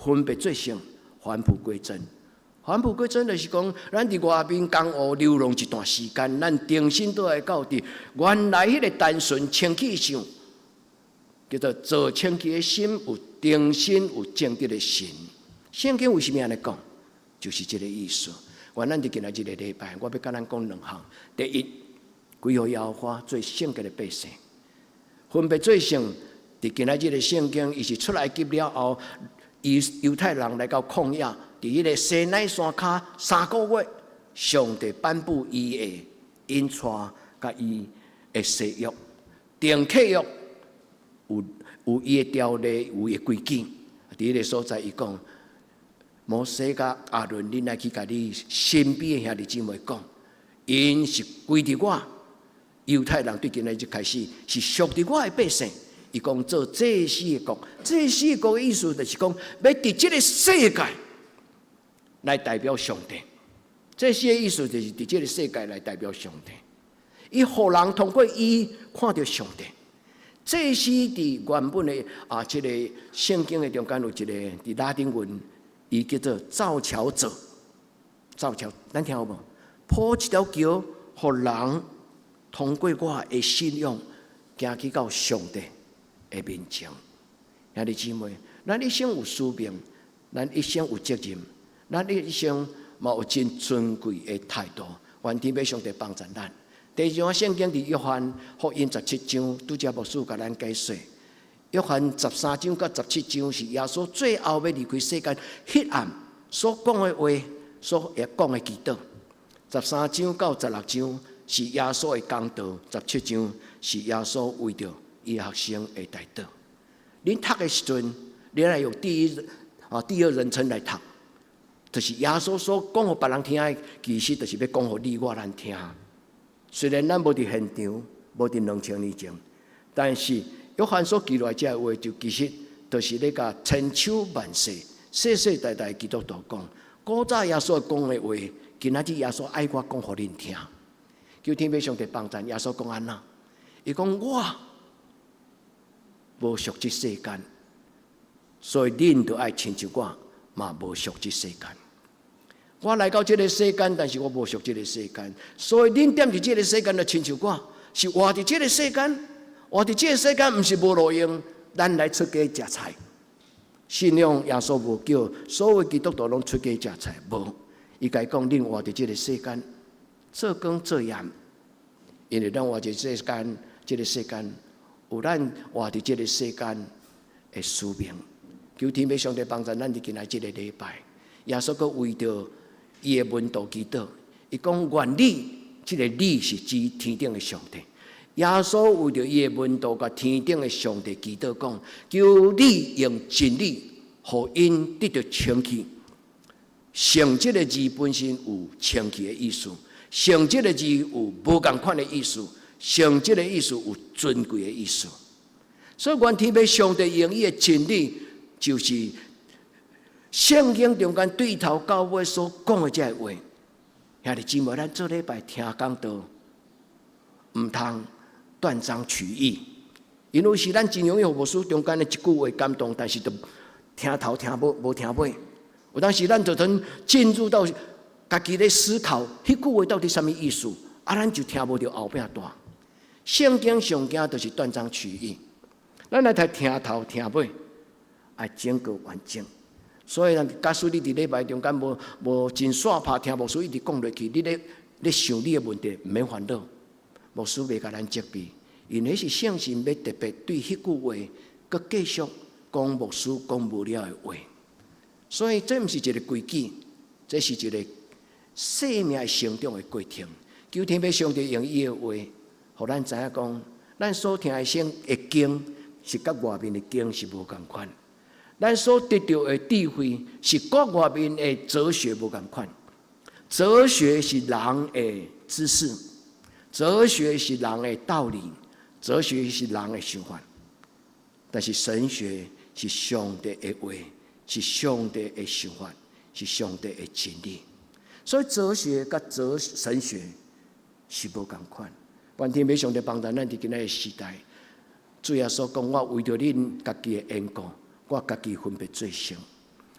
分別做聖，返璞歸真。返璞歸真就是講，咱佇外面江湖流浪一段時間，咱重新倒來到佇原來彼個單純清氣上，叫做做清氣的心，有重新有正直的神。聖經為啥物按呢講？就是這個意思。願咱佇今仔這個禮拜，我欲共咱講兩項。第一，歸予耶和華做聖潔的百姓，分別做聖。佇今仔這個聖經，伊是出埃及了後，猶太人來到曠野，佇彼個西奈山跤3個月，上帝頒布伊的引帶佮伊的誓約，定契約有伊的條例，有伊的規矩。佇彼個所在，伊講摩西佮亞倫，恁來去共你身邊的兄弟姊妹講，𪜶是歸佇我猶太人，對今仔日開始是屬佇我的百姓。伊講做祭司的國，祭司的國的意思就是講，欲佇這個世界來代表上帝。祭司的意思就是佇這個世界來代表上帝。伊予人通過伊看著上帝。祭司佇原本的啊，這個聖經的中間有一個佇拉丁文，伊叫做造橋者。造橋，咱聽有無？鋪一條橋，予人通過我的信仰，行去到上帝的面前。兄弟姊妹，咱一生有使命，咱一生有責任，咱一生嘛有真尊貴的態度。願天父上帝幫助咱。第二章聖經佇約翰福音十七章，拄才牧師共咱解說。約翰13章佮十七章是耶穌最後欲離開世間，彼暗所講的話，所講的祈禱。十三章到十六章是耶穌的講道，十七章是耶穌為著伊學生的代禱。恁讀的時陣，恁愛用第一啊第二人稱來讀，就是耶穌所講予別人聽的，其實就是欲講予你我咱聽。雖然咱無佇現場，無佇2000年前，但是約翰所記錄這個話，就其實就是咧共千秋萬世、世世代代基督徒講。古早耶穌講的話，今仔日耶穌愛我講予恁聽。求天父上帝幫贊，耶穌講按怎？伊講我無屬這世間，所以恁著愛親像我，嘛無屬這世間。我來到這個世間，但是我無屬這個世間，所以恁踮佇這個世間，就親像我，是活佇這個世間，活佇這個世間，毋是無路用，咱來出街食菜。信仰耶穌無叫所有基督徒攏出街食菜，無。伊共講，恁活佇這個世間，做工做鹽，因為咱活佇世間，這個世間有咱活佇這個世間的使命。求天父上帝幫助咱佇今仔這個禮拜，耶穌閣為著伊的門徒祈禱，伊講願你，這個你是指天頂的上帝。耶穌為著伊的門徒共天頂的上帝祈禱，講求你用真理，予𪜶得著清氣。聖這個字本身有清氣的意思，聖這個字有無仝款的意思，聖這個意思有尊貴的意思。所以，願天父上帝用伊的真理，就是聖經中間對頭到尾所講的這個話。兄弟姊妹，咱做禮拜聽講道，毋通斷章取義。因為是咱真容易予牧師中間的一句話感動，但是就聽頭聽尾，無聽尾。有當時咱就通進入到家己咧思考，彼句話到底啥物意思？啊，咱就聽無著後壁段。聖經上驚就是斷章取義，咱來睇聽頭聽尾，愛整個完整。所以，咱假使你佇禮拜中間無無真煞拍聽牧師一直講落去，你咧咧想你的問題，毋免煩惱，牧師袂共咱責備，因為是聖神欲特別對彼句話，閣繼續講牧師講無了的話。所以這毋是一個規矩，這是一個生命成長的過程。求天父上帝用伊的話，予咱知影講，咱所聽的聖的經是佮外面的經是無仝款。咱所得著的智慧是佮外面的哲學無仝款。哲學是人的知識，哲學是人的道理，哲學是人的想法。但是神學是上帝的話，是上帝的想法，是上帝的真理。所以哲學佮哲神學是無仝款。願天父上帝幫助咱佇今仔的時代，主耶穌講：我為著恁家己的緣故，我家己分別做聖。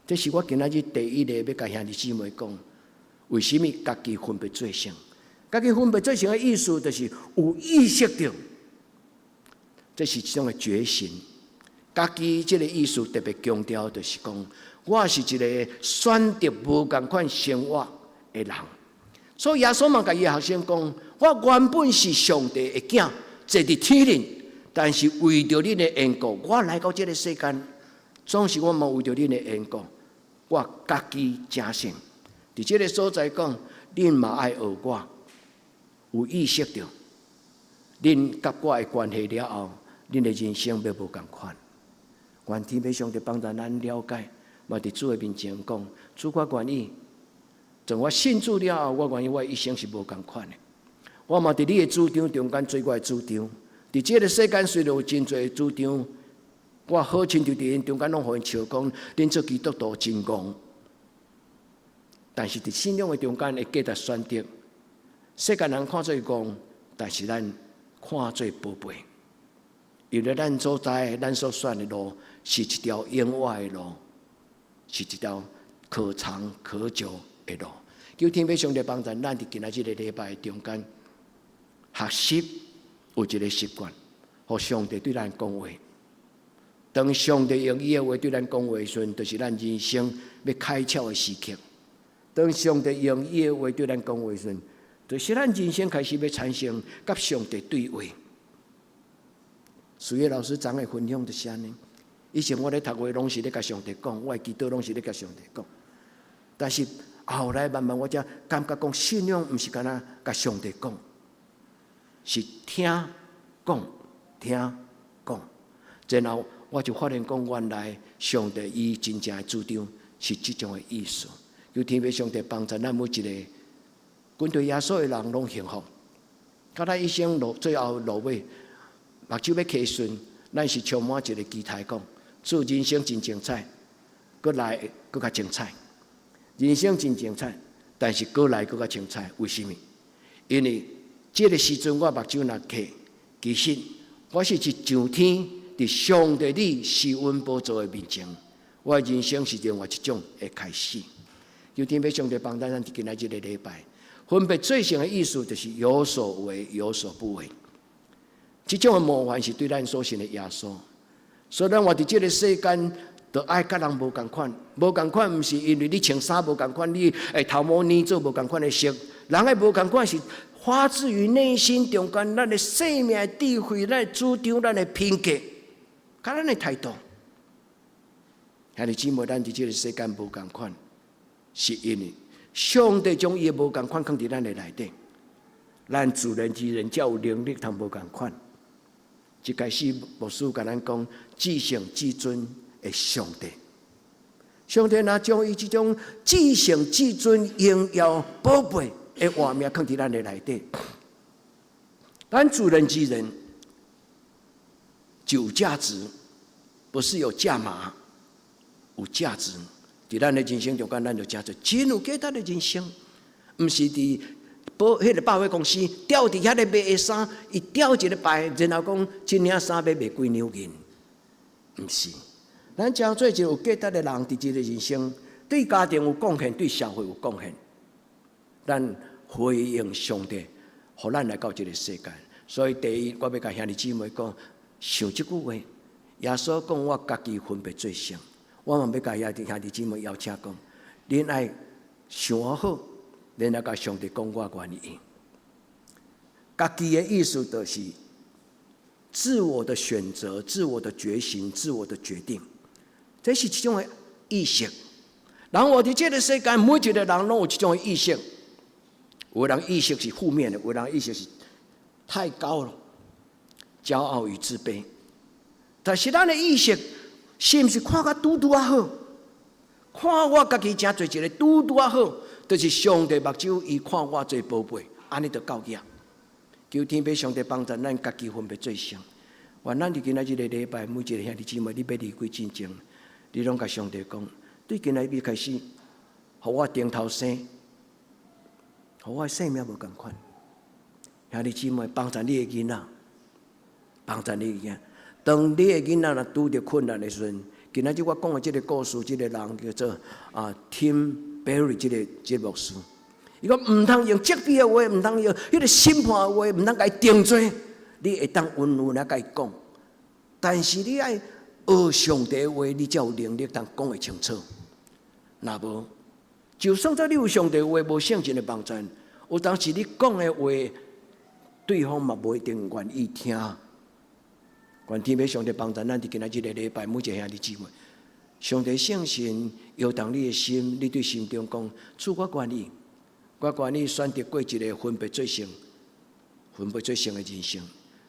這是我今仔日第一個欲共兄弟姊妹講，為啥物家己分別做聖？家己分別做聖的意思，就是有意識著，這是一種的覺醒。家己這个意思特別強調，就是講，我是一個選擇無仝款生活的人。所以耶穌嘛，共伊學生講：我原本是上帝的囝，坐佇天頂，但是為著恁的緣故，我來到這个世間，總是我嘛為著恁的緣故，我家己成聖。佇這个所在講，恁嘛愛學我，有意識著，恁佮我的關係了後，恁的人生欲無仝款。願天父上帝幫助咱了解，嘛佇主的面前講，主我願意。從我信主了後，我願意我一生是無仝款的。我嘛佇你的主張中間做我的主張。佇這个世間雖然有真濟主張，我好親像佇𪜶中間攏予𪜶笑講，恁做基督徒真戇。但是佇信仰的中間的價值選擇，世間人看做戇，但是咱看做寶貝。因為咱所知，咱所選的路是一條永活的路，是一條可長可久的路。求天父上帝幫助咱佇今仔這个禮拜中間學習有一个習慣，予上帝對咱講話。當上帝用伊的話對咱講話時陣，就是咱人生欲開竅的時刻。當上帝用伊的話對咱講話時陣，就是咱人生開始欲產生佮上帝對話。思月老師昨昏分享就是按呢。以前我咧讀話，攏是咧共上帝講，我的祈禱攏是咧共上帝講。但是後來慢慢我才感覺講，信仰毋是干焦共上帝講，是聽講聽講。然後我就發現講，原來上帝伊真正的主張是這種的意思。求天父上帝幫助咱每一个跟隨耶穌的人攏幸福。到咱一生落最後落尾，目睭欲閉時，咱是充滿一个期待，講主人生真精彩，閣來閣較精彩。人生真精彩，但是閣來閣較精彩。為啥物？因為這个時陣我目睭若閉，其實我是一上天佇上帝你施恩寶座的面前，我的人生是另外一種的開始。求天父上帝幫助咱佇今仔這个禮拜，分別做聖的意思就是有所為，有所不為。這種的模範是對咱所信的耶穌。所以咱活佇這个世間，就愛佮人無仝款，無仝款毋是因為你穿衫無仝款，你的頭毛染做無仝款的色，人的無仝款是發自於內心中間，咱的生命的智慧、咱的主張、咱的品格，佮咱的態度。兄弟姊妹，咱佇這个世間無仝款，是因為上帝將伊的無仝款囥佇咱的內底，咱自然而然才有能力通無仝款。一開始牧師共咱講，至聖至尊的上帝，上帝若將伊這種至聖至尊榮耀寶貝的畫面囥佇咱的內底，咱自然而然就有價值，不是有價碼，有價值。佇咱的人生中間，咱就成做真有價值的人生，毋是佇保彼个百貨公司吊佇遐咧賣的衫，伊吊一禮拜，然後講這領衫欲賣幾兩銀？毋是，咱成做一個有價值的人，佇這个人生，對家庭有貢獻，對社會有貢獻。咱回應上帝，予咱來到這个世界。所以第一，我欲共兄弟姊妹講，想這句話，耶穌講我家己分別做聖，我嘛欲共兄弟姊妹邀請講，恁愛想好，然後共上帝講我願意。家己的意思就是自我的選擇、自我的決心、自我的決定，這是一種的意識。人活佇這个世間，每一個人攏有這種的意識。有的人意識是負面的，有的人意識是太高了，驕傲與自卑。但是咱的意識是毋是看甲拄拄仔好？看我家己成做一个拄拄仔好，就是上帝目睭伊看我做寶貝，按呢就夠額。求天父上帝幫助咱家己分別做聖。願咱佇今仔這个禮拜，每一个兄弟姊妹，你欲離開進前，你攏共上帝講，對今仔日開始，予我重頭生，予我的生命無仝款。兄弟姊妹，幫助你的囡仔，幫助你的囡仔。當你的囡仔若拄著困難的時陣，今仔日我講的這个故事，這个人叫做Tim Barry 這个牧師。伊講毋通用責備的話，毋通用彼个審判的話，毋通共伊定罪。你會當溫溫仔共伊講，但是你愛學上帝的話，你才有能力通講會清楚。若無，就算做你有上帝話，無聖神的幫助，有當時你講的話，對方嘛無一定願意聽。願天父上帝幫助咱，佇今仔這个禮拜，每一个兄弟姊妹，上帝聖神搖動你的心，你對心中講：主，我願意，我願意選擇過一个分別做聖、分別做聖的人生。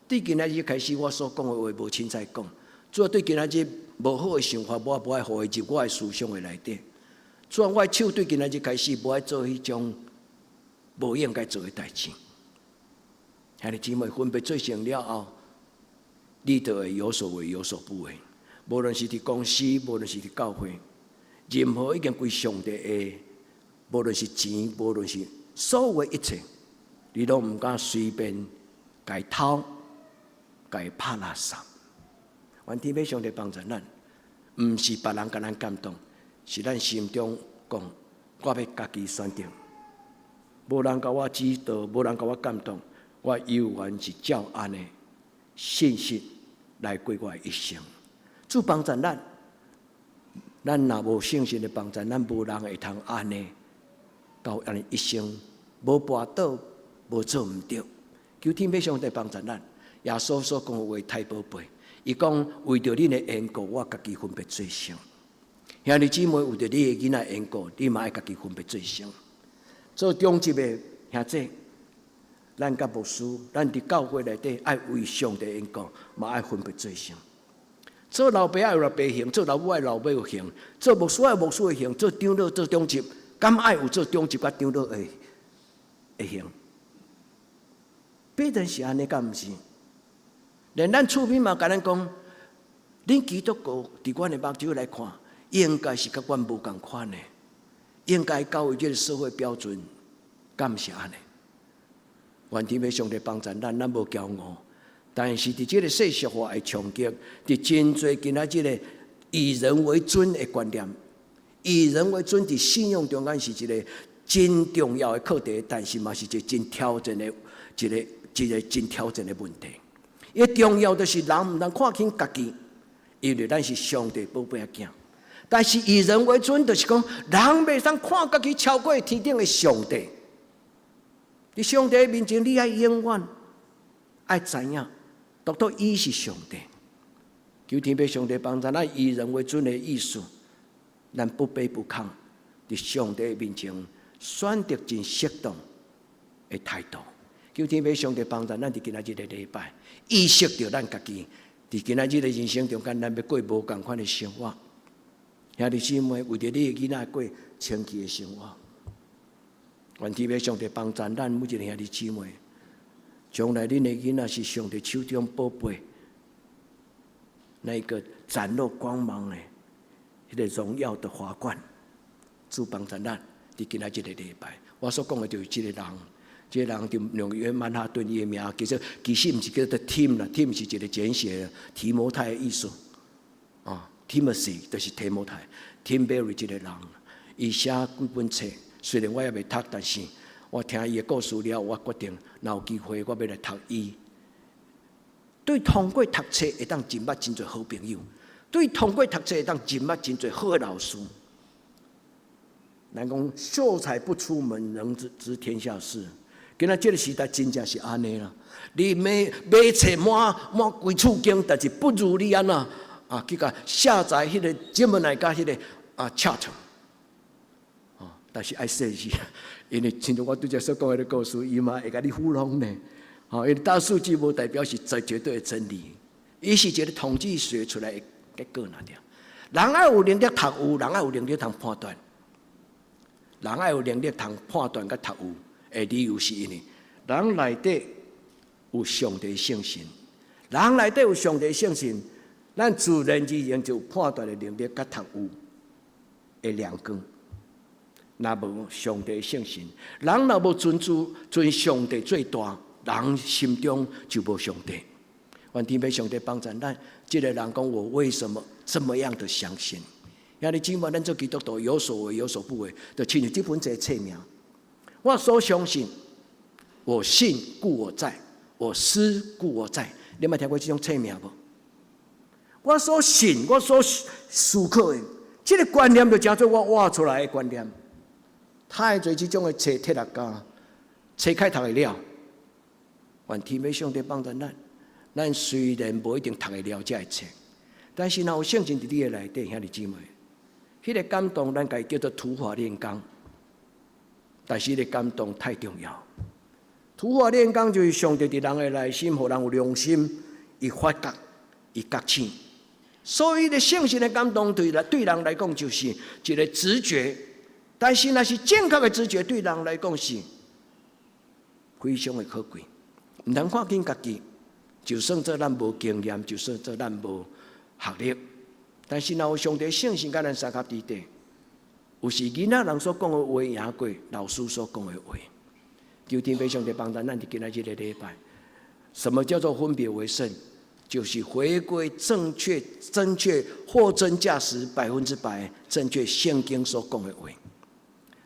對今仔日開始，我所講的話無凊彩講。主啊，對今仔日無好的想法，我無愛予伊入我的思想的內底。主啊，我的手對今仔日開始無愛做彼種無應該做的代誌。兄弟姊妹，分別做聖了後，你就會有所為，有所不為。無論是佇公司，無論是佇教會，任何已經歸上帝的，無論是錢，無論是所有的一切，你攏毋敢隨便共伊偷，共伊拍垃圾。願天父上帝幫助咱，毋是別人共咱感動，是咱心中講，我欲家己選擇。無人共我指導，無人共我感動，我猶原是照按呢信實來過我的一生。主幫助咱，咱若無聖神的幫助，咱無人會通按呢到按呢一生無跋倒，無做毋著。求天父上帝幫助咱。耶穌所講的話太寶貝，伊講為著恁的緣故，我家己分別做聖。兄弟姊妹，為著你的囡仔緣故，你嘛愛家己分別做聖。做長執的兄姊，咱佮牧師，咱佇教會內底愛為上帝緣故，嘛愛分別做聖。做老爸愛有老爸型，做老母愛老母型，做牧師愛牧師的型，做長老做長執，敢愛有做長執佮長老的型？必然是按呢，敢毋是？連咱厝邊嘛共咱講，恁基督徒佇阮的目睭來看，應該是佮阮無仝款的，應該教會這个社會標準，敢毋是按呢？願天父上帝幫助咱，咱無驕傲，但是佇這个世俗化的衝擊，佇真濟今仔這个以人為尊的觀念，以人為尊佇信仰中間是一个真重要的課題，但是嘛是一个真挑戰的一個真挑戰的問題。伊重要就是人毋通看輕家己，因為咱是上帝寶貝仔囝。但是以人為尊，就是講人袂使看家己超過天頂的上帝。佇上帝面前，你愛永遠愛知影，獨獨伊是上帝。求天父上帝幫助咱以人為尊的意思，咱不卑不亢，佇上帝面前選擇真適當的態度。求天父上帝幫助咱佇今仔日的禮拜，意識著咱家己佇今仔日的人生中間，咱欲過無仝款的生活。兄弟姊妹，為著你的囡仔過清氣的生活，願天父上帝幫助咱每一个兄弟姊妹，將來恁的囡仔是上帝手中寶貝，那一個展露光芒的彼个榮耀的華冠。主幫助咱佇今仔這个禮拜，我所講的就是這个人，這個人佇紐約曼哈頓，伊的名其實其實毋是叫做 Tim 啦，Tim 是一個簡寫，提摩太的意思。啊，Timothy 就是提摩太，Tim Barry 這個人，伊寫幾本冊，雖然我猶未讀，但是我聽伊的故事了，我決定若有機會，我欲來讀伊。對通過讀冊會當認捌真濟好朋友，對通過讀冊會當認捌真濟好的老師。人講秀才不出門，能知知天下事。今仔這个時代真正是按呢啦。你買買冊滿滿規厝間，但是不如你按怎啊？去共下載彼个 Gemini 佮彼个啊 Chat 啊，但是愛細心，因為親像我拄才所講彼个故事，伊嘛會共你糊弄呢。吼，因為大數據無代表是絕絕對的真理，伊是一個統計學出來的結果爾爾。人愛有能力讀有，人愛有能力通判斷。人愛有能力通判斷佮讀有的理由是因為人內底有上帝聖神，人內底有上帝聖神，咱自然而然就有判斷的能力佮讀有的亮光。若無上帝聖神，人若無尊主尊上帝做大，人心中就無上帝。願天父上帝幫助咱，這個人講我為什麼這麼樣的相信？兄弟姊妹，咱做基督徒有所為有所不為，就親像這本這冊名。我所相信，我信故我在，我思故我在。你有聽過這種冊名無？我所信，我所思考的，這個觀念就成做我活出來的觀念。太濟這種的冊哲學家，冊較讀會了。願天父上帝幫助咱，咱雖然無一定讀會了這个冊，但是若有聖經佇你的內底，兄弟姊妹，彼個感動，咱共伊叫做土法煉鋼。但是彼個感動太重要。土法煉鋼就是上帝佇人的內心，予人有良心，伊發覺，伊覺醒。所以，彼個聖神的感動對人對人來講就是一個直覺，但是若是正確的直覺，對人來講是非常的可貴。毋通看輕家己，就算做咱無經驗，就算做咱無學歷，但是若有上帝聖神佮咱相佮佇底，有時囡仔人所講的話贏過老師所講的話。求天父上帝幫助咱佇今仔這个禮拜，什麼叫做分別為聖？就是回歸正確、正確、貨真價實、100%正確聖經所講的話。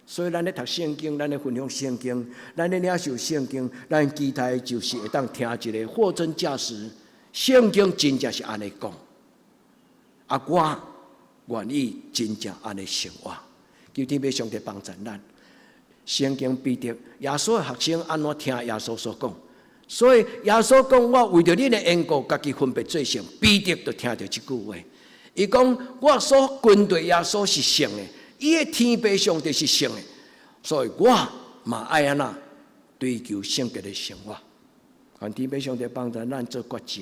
所以，咱咧讀聖經，咱咧分享聖經，咱咧領受聖經，咱期待就是會當聽一个貨真價實聖經真正是按呢講。啊，我願意真正按呢生活。求天父上帝幫助咱。聖經彼得耶穌的學生按怎聽耶穌所講？所以耶穌講：我為著恁的緣故，家己分別做聖。彼得就聽著這句話，伊講：我所跟隨耶穌是聖的，伊的天父上帝是聖的，所以我嘛愛按怎追求聖潔的生活。願天父上帝幫助咱做決志，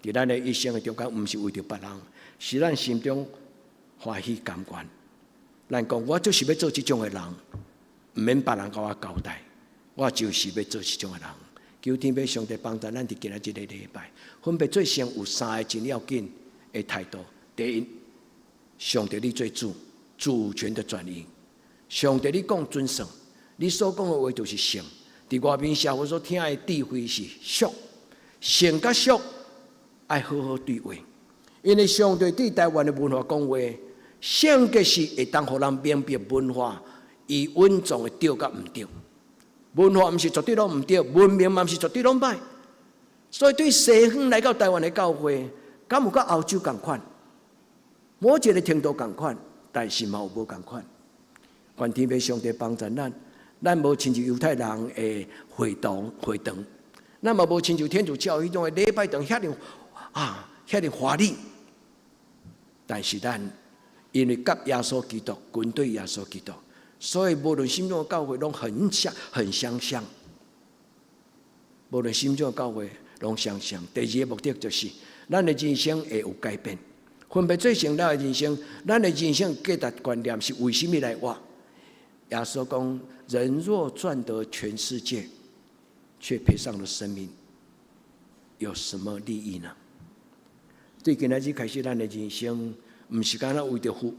佇咱的一生的中間，毋是為著別人，是咱心中歡喜甘願。咱講，我就是欲做這種的人，毋免別人共我交代，我就是欲做這種的人。求天父上帝幫助咱佇今仔這个禮拜，分別做聖有三个真要緊的態度。第一，上帝你做主，主權的轉移。上帝你講準算，你所講的話就是聖。佇外面社會所聽的智慧是俗，聖佮俗愛好好對話。因為上帝對台灣的文化講話，聖潔是會當予人明白文化伊蘊藏的對佮毋對。文化毋是絕對攏毋對，文明嘛毋是絕對攏歹。所以對西方來到台灣的教會，敢有佮歐洲仝款？某一个程度仝款，但是嘛有無仝款。願天父上帝幫助咱，咱無親像猶太人的會堂會堂，咱嘛無親像天主教彼種的禮拜堂遐爾啊遐爾華麗。但是咱因為佮耶穌基督，跟隨耶穌基督，所以無論啥物種教會攏很像很相像。無論啥物種教會攏相像。第二个目的就是，咱的人生會有改變。分別做聖了的人生，咱的人生價值觀念是為啥物來活？耶穌講：人若賺得全世界，卻賠上了生命，有什麼利益呢？對今仔日開始，咱的人生毋是干焦為著糊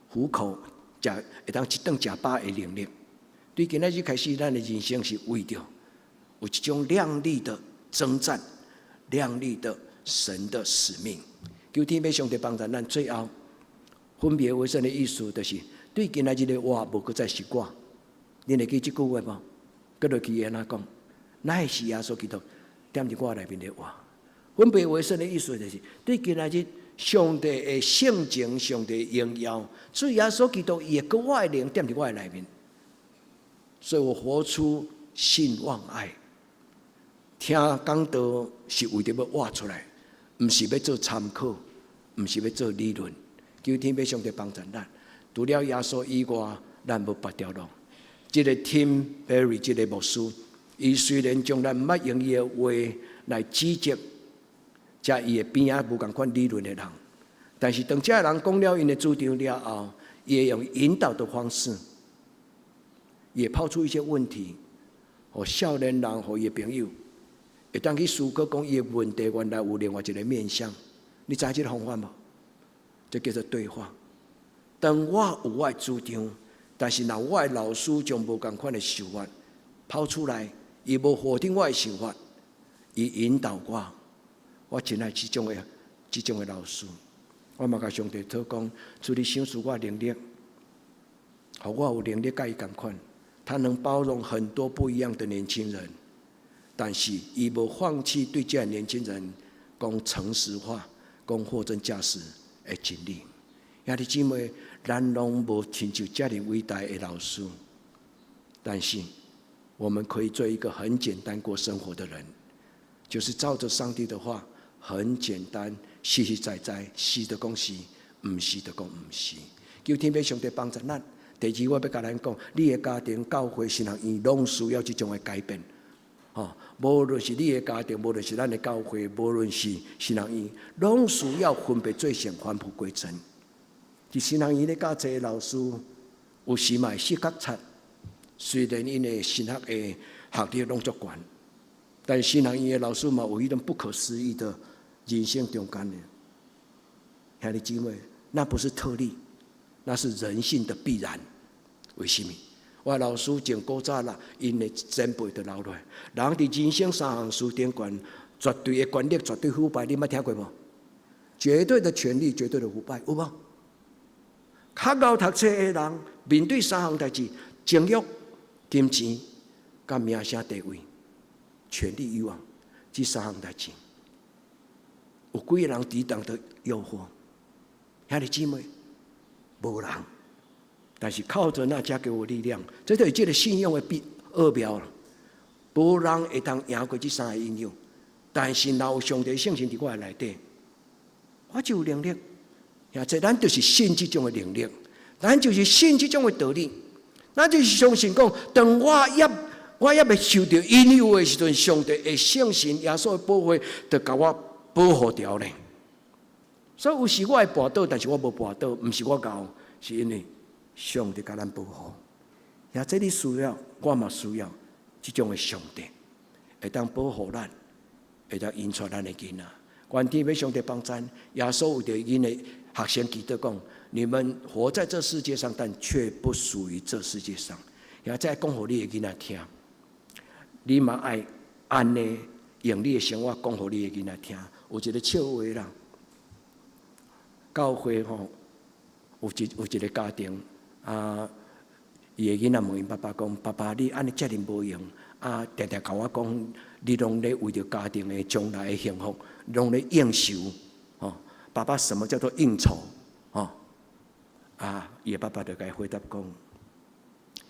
糊口，食會當一頓食飽的能力。對今仔日開始，咱的人生是為著有一種亮麗的征戰，亮麗的神的使命。求天父上帝幫助咱，最後分別為聖的意思，就是對今仔日的我，無閣再是我。恁會記這句話無？閣落去會按怎講？乃是耶穌基督踮佇我內面的活。分別為聖的意思，就是對今仔日上帝的性情、上帝的榮耀，主耶穌基督伊會閣我的靈踮佇我的內面，所以我活出信望愛。聽講道是為著欲活出來，毋是欲做參考，毋是欲做理論。求天父上帝幫助咱。除了耶穌以外，咱無別條路。這个 Tim Berry 這个牧師，伊雖然從來毋捌用伊的話來指責，遮伊的邊仔無仝款理論的人，但是當這个人講了𪜶的主張了後，伊會用引導的方式，也拋出一些問題，予少年人予伊的朋友，會當去思考講伊的問題原來有另外一个面向。你知這个方法無？這叫做對話。當我有我的主張，但是若我的老師將無仝款的想法拋出來，伊無否定我的想法，伊引導我，我真愛這種的老師。我嘛共上帝禱講，主你賞賜我能力，予我有能力佮伊仝款。他能包容很多不一樣的年輕人，但是伊無放棄對這年輕人講誠實話、講貨真價實的真理。兄弟姊妹，咱攏無親像遮爾偉大的老師，但是我們可以做一個很簡單過生活的人，就是照着上帝的話，很簡單，實實在在，是就講是，毋是就講毋是。求天父上帝幫助咱。第二，我欲共咱講，你的家庭、教會、神學院，攏需要這種的改變。吼，無論是你的家庭，無論是咱的教會，無論是神學院，攏需要分別做聖、返璞歸真。佇神學院咧教冊的老師，有時嘛會失覺察，雖然𪜶的神學的學歷攏足懸，但是神學院的老師嘛有彼種不可思議的人生中間的。兄弟姊妹，那不是特例，那是人性的必然。為什麼？我老師從古早啦，𪜶的前輩就留落來。人佇人生三項事頂懸，絕對的權力、絕對腐敗，你捌聽過無？絕對的權力、絕對的腐敗，有無？較𠢕讀冊的人，面對三項代誌：情慾、金錢、佮名聲地位、權力欲望，這三項代誌，有幾个人抵擋著誘惑？兄弟姊妹，無人。但是靠著那加給我力量，這就是這个信仰的秘奧妙啦。無人會當贏過這三个引誘，但是若有上帝聖神佇我的內底，我就有能力。啊，這咱就是信這種的能力，咱就是信這種的道理，咱就是相信講，當我猶未受著引誘的時陣，上帝的聖神耶穌的保血，就共我保護著咧。所以有時我會跋倒，但是我無跋倒，毋是我𠢕，是因為上帝共咱保護。也這你需要，我嘛需要這種的上帝，會當保護咱，會當引帶咱的囡仔。願天父上帝幫咱，耶穌為著𪜶的學生祈禱講：你們活在這世界上，但卻不屬於這世界上。也再講予你的囡仔聽，你嘛愛按呢用你的生活講予你的囡仔聽。有一个笑話啦，教會吼有一个家庭啊，伊的囡仔問𪜶爸爸講：爸爸，你按呢遮爾無閒啊，定定共我講，你攏咧為著家庭的將來的幸福，攏咧應酬，吼。爸爸，什麼叫做應酬？吼啊，伊的爸爸就共伊回答講：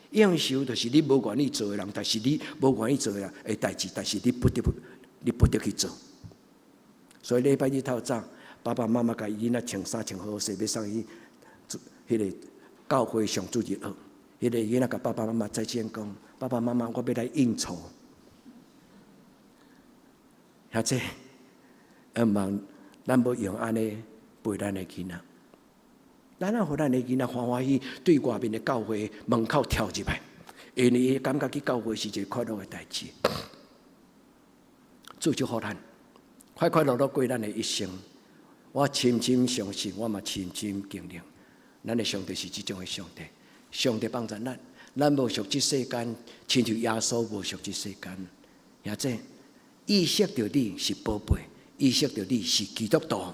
應酬就是你無願意做的人，但是你無願意做的人的代誌，但是你不得不，你不得去做。所以禮拜日透早，爸爸媽媽共伊囡仔穿衫穿好勢，欲送伊去彼个教會上主日學。彼个囡仔共爸爸媽媽再見講：爸爸媽媽，我欲來應酬。遐這，毋茫咱欲用按呢陪咱的囡仔，咱愛予咱的囡仔歡歡喜喜對外面的教會門口跳入來，因為伊感覺去教會是一个快樂的代誌。主祝福咱，快快樂樂過咱的一生。我深深相信，我嘛深深經歷，咱的上帝是這種的上帝，上帝幫助咱。咱無屬這世間，親像耶穌無屬這世間。兄姊，意識著你是寶貝，意識著你是基督徒，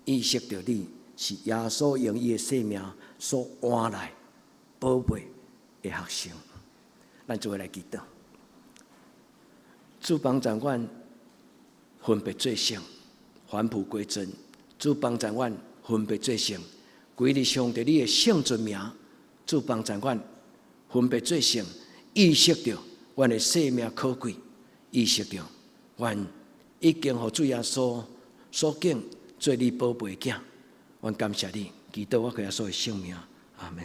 意識著你是耶穌用伊的生命所換來寶貝的學生。咱做伙來祈禱，主幫助阮分別做聖，返璞歸真。主幫助阮分別做聖，歸入上帝你的聖尊名。主幫助阮分別做聖，意識著阮的生命可貴，意識著阮已經予主耶穌所揀做你寶貝囝。阮感謝你，祈禱我耶穌的聖名，阿們。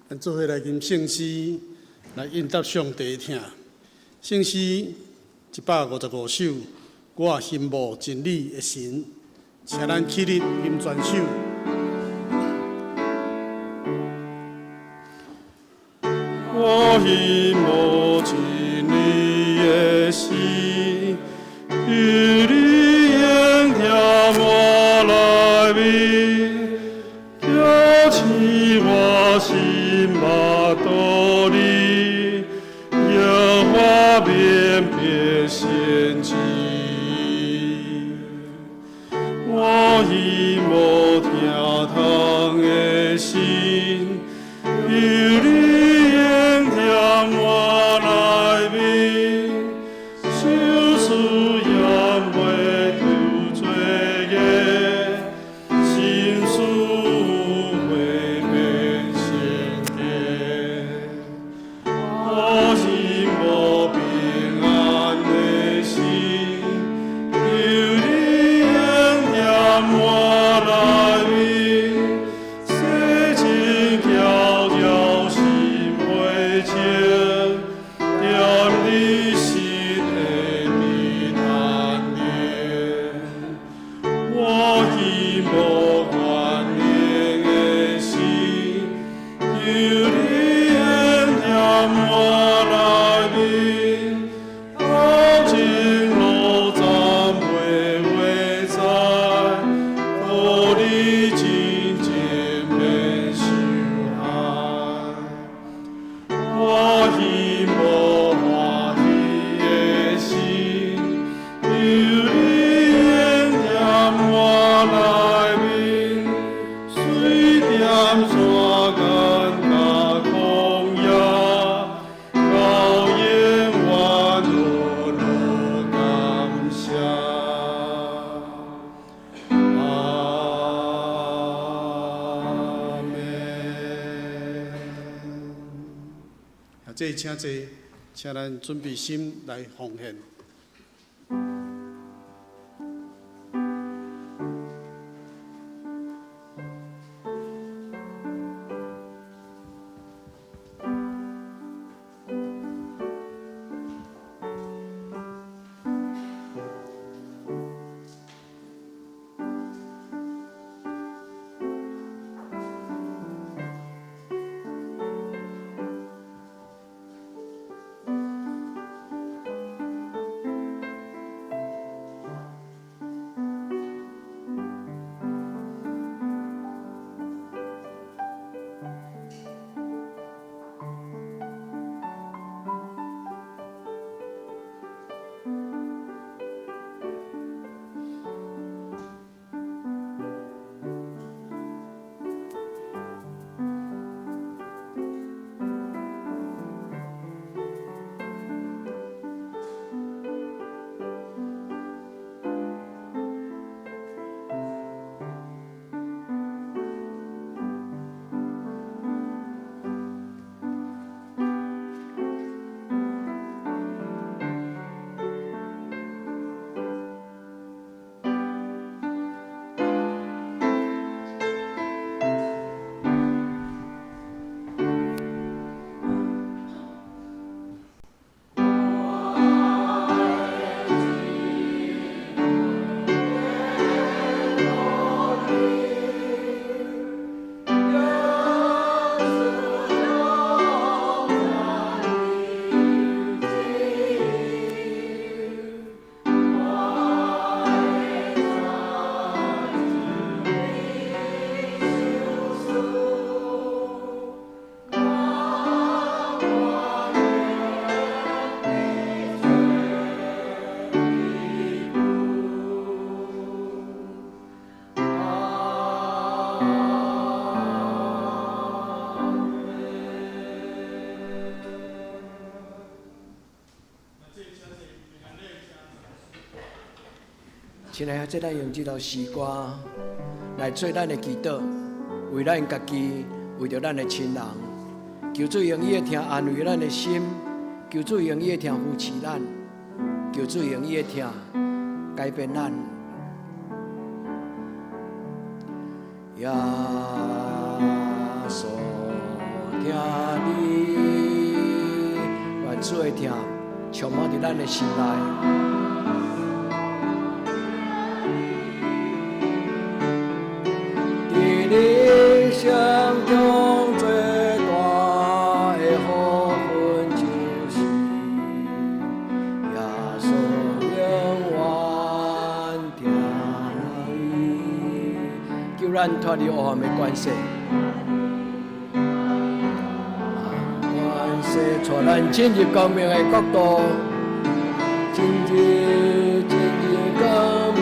咱做伙來吟聖詩，來應答上帝的疼。聖詩155首，我欣慕真理的神，請咱起立吟全首。我欣慕真理的神，與你應聽我內面，叫起我心目道理，耶和華辨別先知。我欣慕疼痛的心，求你應聽我內面，手術也袂求罪孽，心思會變聖潔。我欣慕平安的心，求你應聽我內面，洗淨嬌嬌心袂清，踮你心的平安寧。我欣慕願靈的心，求你應聽我內面，頭前路暫袂話知，这请坐，请咱准备心来奉献。亲爱的，这咱用这首诗歌来做咱的祈祷，为咱家己，为著咱的亲人，求主用伊的疼安慰咱的心，求主用伊的疼扶持咱，求主用伊的疼改变咱。耶稣疼你，愿主的疼充满伫咱的心内。人生中最大的福分，就是耶稣永远疼你，求咱脱离黑暗的关系，关系带咱进入光明的国度，进入光明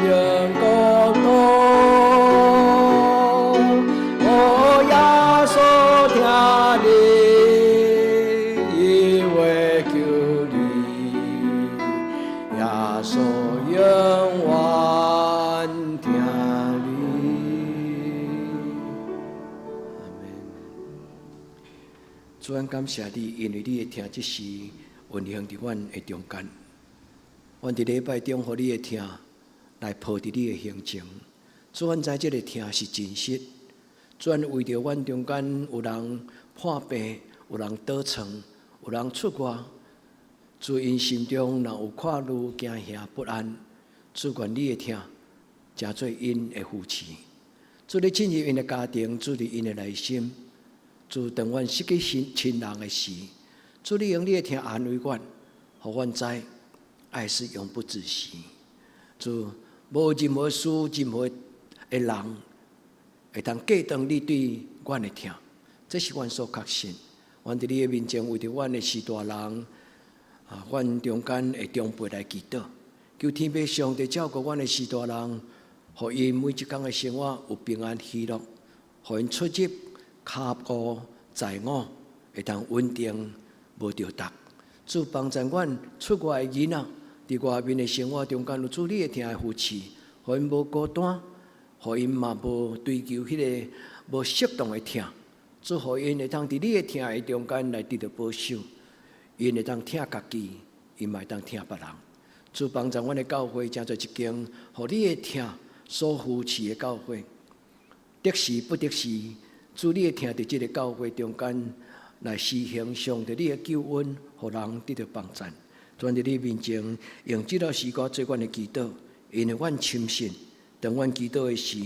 国度。主，阮感谢你，因为你的疼这时运行伫阮的中间。阮伫礼拜中，予你的疼来抱伫你的胸前。主，阮知这个疼是真实。主，阮为著阮中间有人破病，有人倒床，有人出外，主𪜶心中若有看虑、惊吓、不安，主愿你的疼成做𪜶的扶持。主，你进入𪜶的家庭，主伫𪜶的内心。主，当阮失去亲人的时，主你用你的疼安慰阮，予阮知爱是永不止息。主，无任何事、任何的人会当隔断你对阮的疼，这是阮所确信。阮伫你的面前，为著阮的序大人啊，阮中间的长辈来祈祷，求天父上帝照顾阮的序大人，予𪜶每一工的生活有平安喜乐，予𪜶出入跤步在我会当稳定，无著踏。主帮助阮出外的囡仔，伫外面的生活中间有主你的疼的扶持，予𪜶无孤单，予𪜶嘛无追求彼个无适当的疼。主予𪜶会当伫你的疼的中间来得到保守， 𪜶會當疼家己，𪜶嘛會當疼別人。主幫助阮的教會，成做一間予你的疼所扶持的教會。得時不得時，主你的疼佇這个教會中間來施行上帝你的救恩，予人得著幫贊。主佇你面前用這首詩歌做阮的祈禱，因為阮深信，當阮祈禱的時，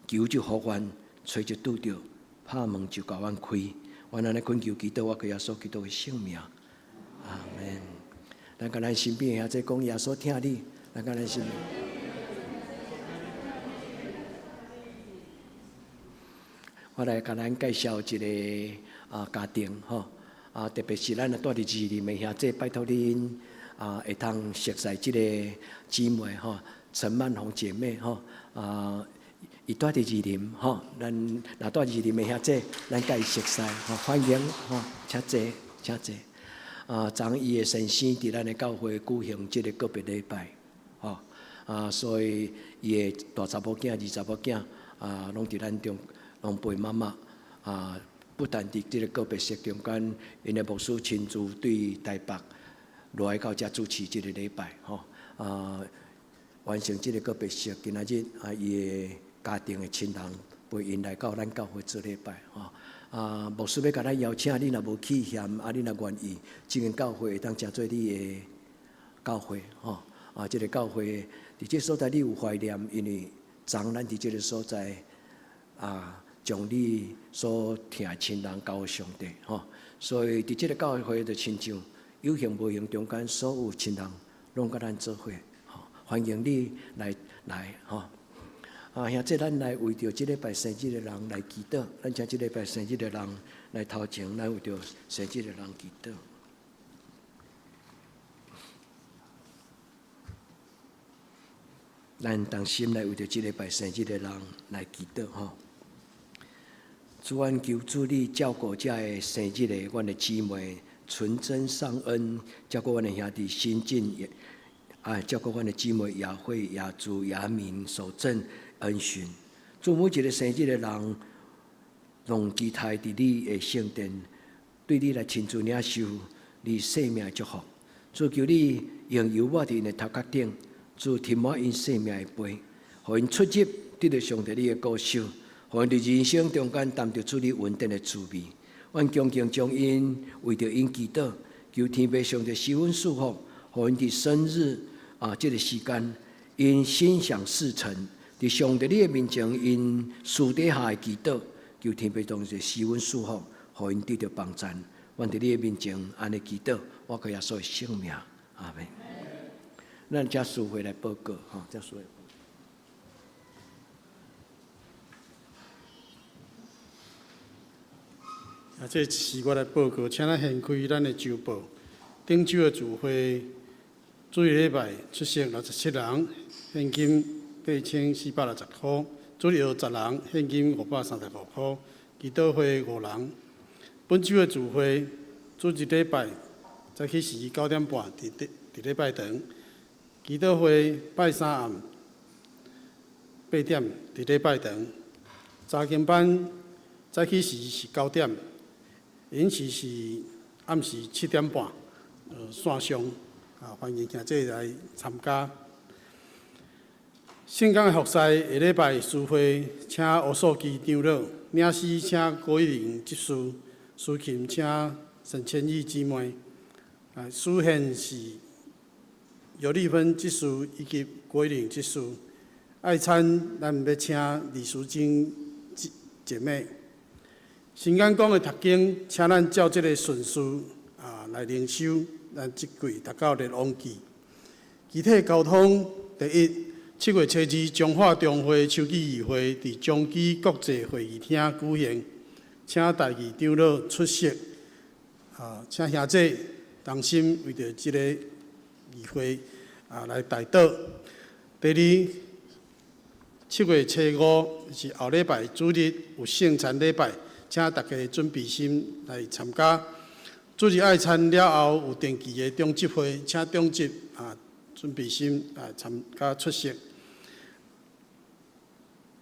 求就予阮，揣就拄著，拍門就共阮開。阮按呢懇求祈禱，我靠耶穌基督的聖名，阿門。咱共咱身邊的兄弟講，耶穌疼你，咱共咱身邊。我來共咱介紹一个家庭吼，特別是咱若住佇士林的兄弟，拜託恁會通熟似這个姊妹吼，陳曼紅姐妹吼，伊住佇士林吼，咱若住士林的兄弟，咱共伊熟似吼，歡迎吼，請坐，請坐。昨伊的先生佇咱的教會舉行這个告別禮拜，吼，所以伊的大查某囝、二查某囝攏佇咱中，攏陪媽媽不但佇這个告別式中間，𪜶的牧師親自對台北落來到遮主持這个禮拜，吼，完成這个告別式。今仔日伊的家庭的親人陪𪜶來到咱教會做禮拜，吼。牧師欲共咱邀請，你若無去嫌，你若願意，這間教會會當成做你的教會，吼。這个教會佇這所在你有懷念，因為昨咱佇這个所在將你所疼的親人交予上帝，吼。所以佇這个教會就親像有形無形中間所有親人攏佮咱做伙，吼。歡迎你來來，吼。兄弟，咱來為著這禮拜生日的人來祈禱。咱請這禮拜生日的人來頭前，咱為著生日的人祈禱。咱同心來為著這禮拜生日的人來祈禱，吼。主，阮求主你照顧這个生日的阮的姊妹純真上恩，照顧阮的兄弟新進，照顧阮的姊妹雅慧、雅珠、雅敏、守正、恩循。主，每一个生日的人，攏期待佇你的聖殿，對你來親自領受你生命的祝福。主，求你用油抹佇𪜶的頭殼頂，主塗抹𪜶生命的杯，予𪜶出入得著上帝你的膏受，予𪜶佇人生中間擔著主你恩典的滋味。阮恭敬將𪜶為著𪜶祈禱，求天父上帝施恩賜福，予𪜶佇生日這个時間，𪜶心想事成，佇上帝你的面前，𪜶私底下的祈禱，求天父上帝施恩賜福，予𪜶得著幫贊。阮佇你的面前按呢祈禱，我靠耶穌的聖名，阿們。咱請司會來報告，吼，請司會。這是我來報告，請咱掀開咱的週報。頂週的聚會，主日禮拜出席67人，現金8460箍；主日學10人，現金535箍；祈禱會5人。本週的聚會，主日禮拜早起時9點半，佇禮拜堂；祈禱會拜三暗8點，佇禮拜堂。查經班早起時是9點，臨時是暗時7點半，線上歡迎兄弟來參加。聖工的服侍下禮拜司會請吳素基長老，領詩請郭玉玲執事，司琴請沈千玉姊妹，司獻是尤麗芬執事以及郭玉玲執事。愛餐咱欲請李淑珍姐妹。新港講的讀經，請咱照這个順序來靈修。咱這季讀到列王記。具體交通，第一，7月初2，彰化中會秋季議會佇彰基國際會議廳舉行，請大義長老出席。請兄弟同心為著這个議會來代禱。第二，7月初5是後禮拜主日有聖餐禮拜，請大家準備心來參加。主日愛餐了後有定期的長執會，請長執準備心參加出席。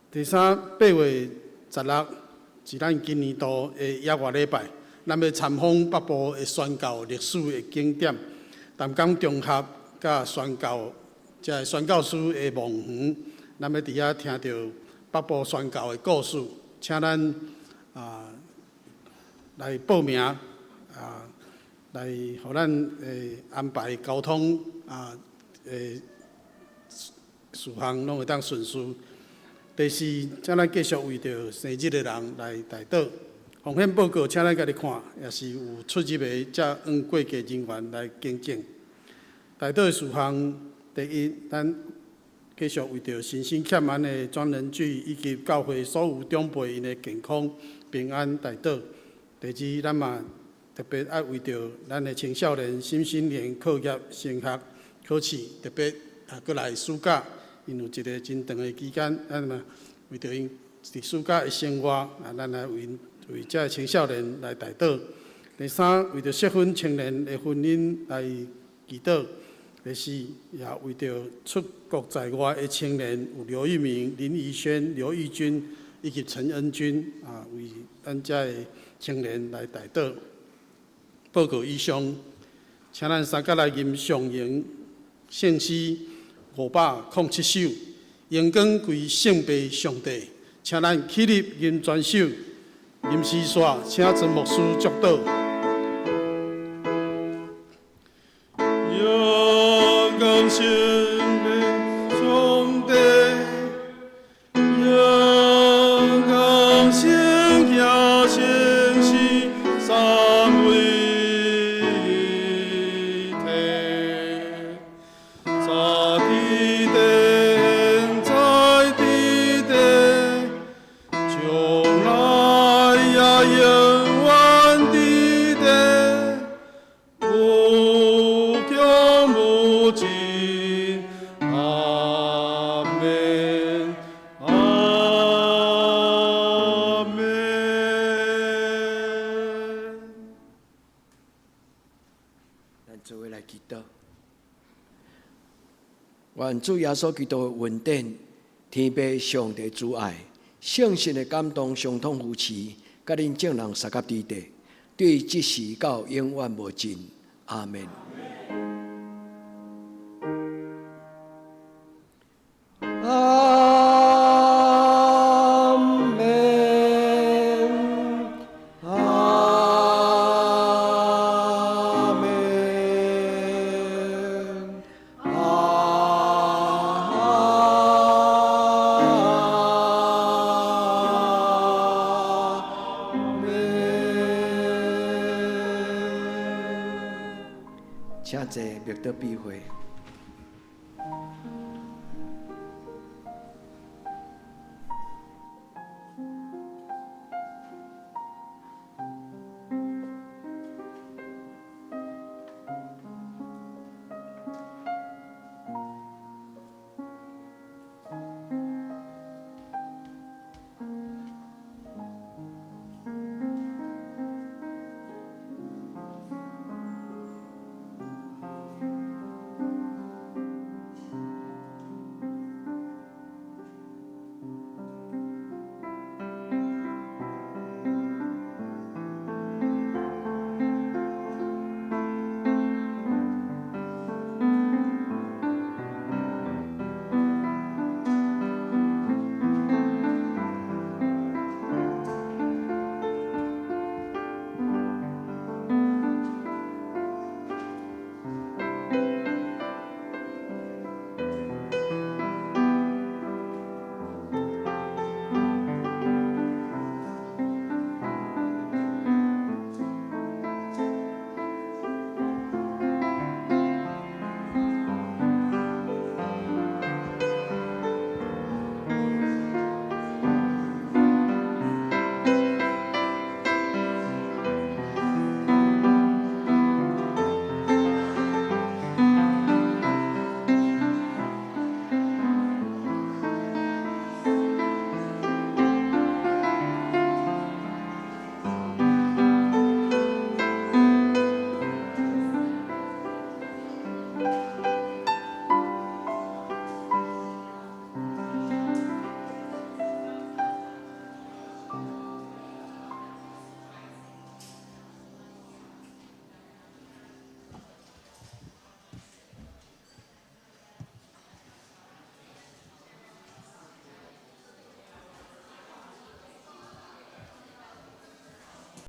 第三，8月16是咱今年度的野外禮拜，咱欲參訪北部的宣教歷史的景點，淡江中學佮宣教，這个宣教師的墓園，咱欲佇遐聽著北部宣教的故事，請咱來報名，來予咱安排交通事項攏會當順遂。第四，請咱繼續為著生日的人來代禱。奉獻報告，請咱家己看，也是有出入的，才按過計人員來更正。代禱的事項，第一，咱繼續為著身心欠安的莊仁俊以及教會所有長輩𪜶的健康平安代禱。第二，咱嘛特別愛為著咱的青少年心心靈課業升學考試，特別閣來暑假，𪜶有一个真長的期間，咱嘛為著𪜶佇暑假的生活，咱來為為這个青少年來代禱。第三，為著適婚青年的婚姻來祈禱。第四，也為著出國在外的青年，有劉玉明、林怡軒、劉玉君以及陳恩君，為咱這个青年來代禱。報告以上，請咱三甲來吟上榮聖詩507首，榮光歸聖父上帝，請咱起立吟全首，吟詩煞，請曾牧師祝禱。勇敢聖父上帝，勇敢聖子聖神三位一體，在地天，在地地，將來也永遠佇地，無窮無盡，阿們，阿們。咱做伙來祈禱，願主耶穌基督的恩典、天父上帝慈愛、聖神的感動、相通扶持，佮恁眾人相佮佇地，對這時到永遠無盡。阿們。阿們，阿們，阿們。請坐，默禱閉會。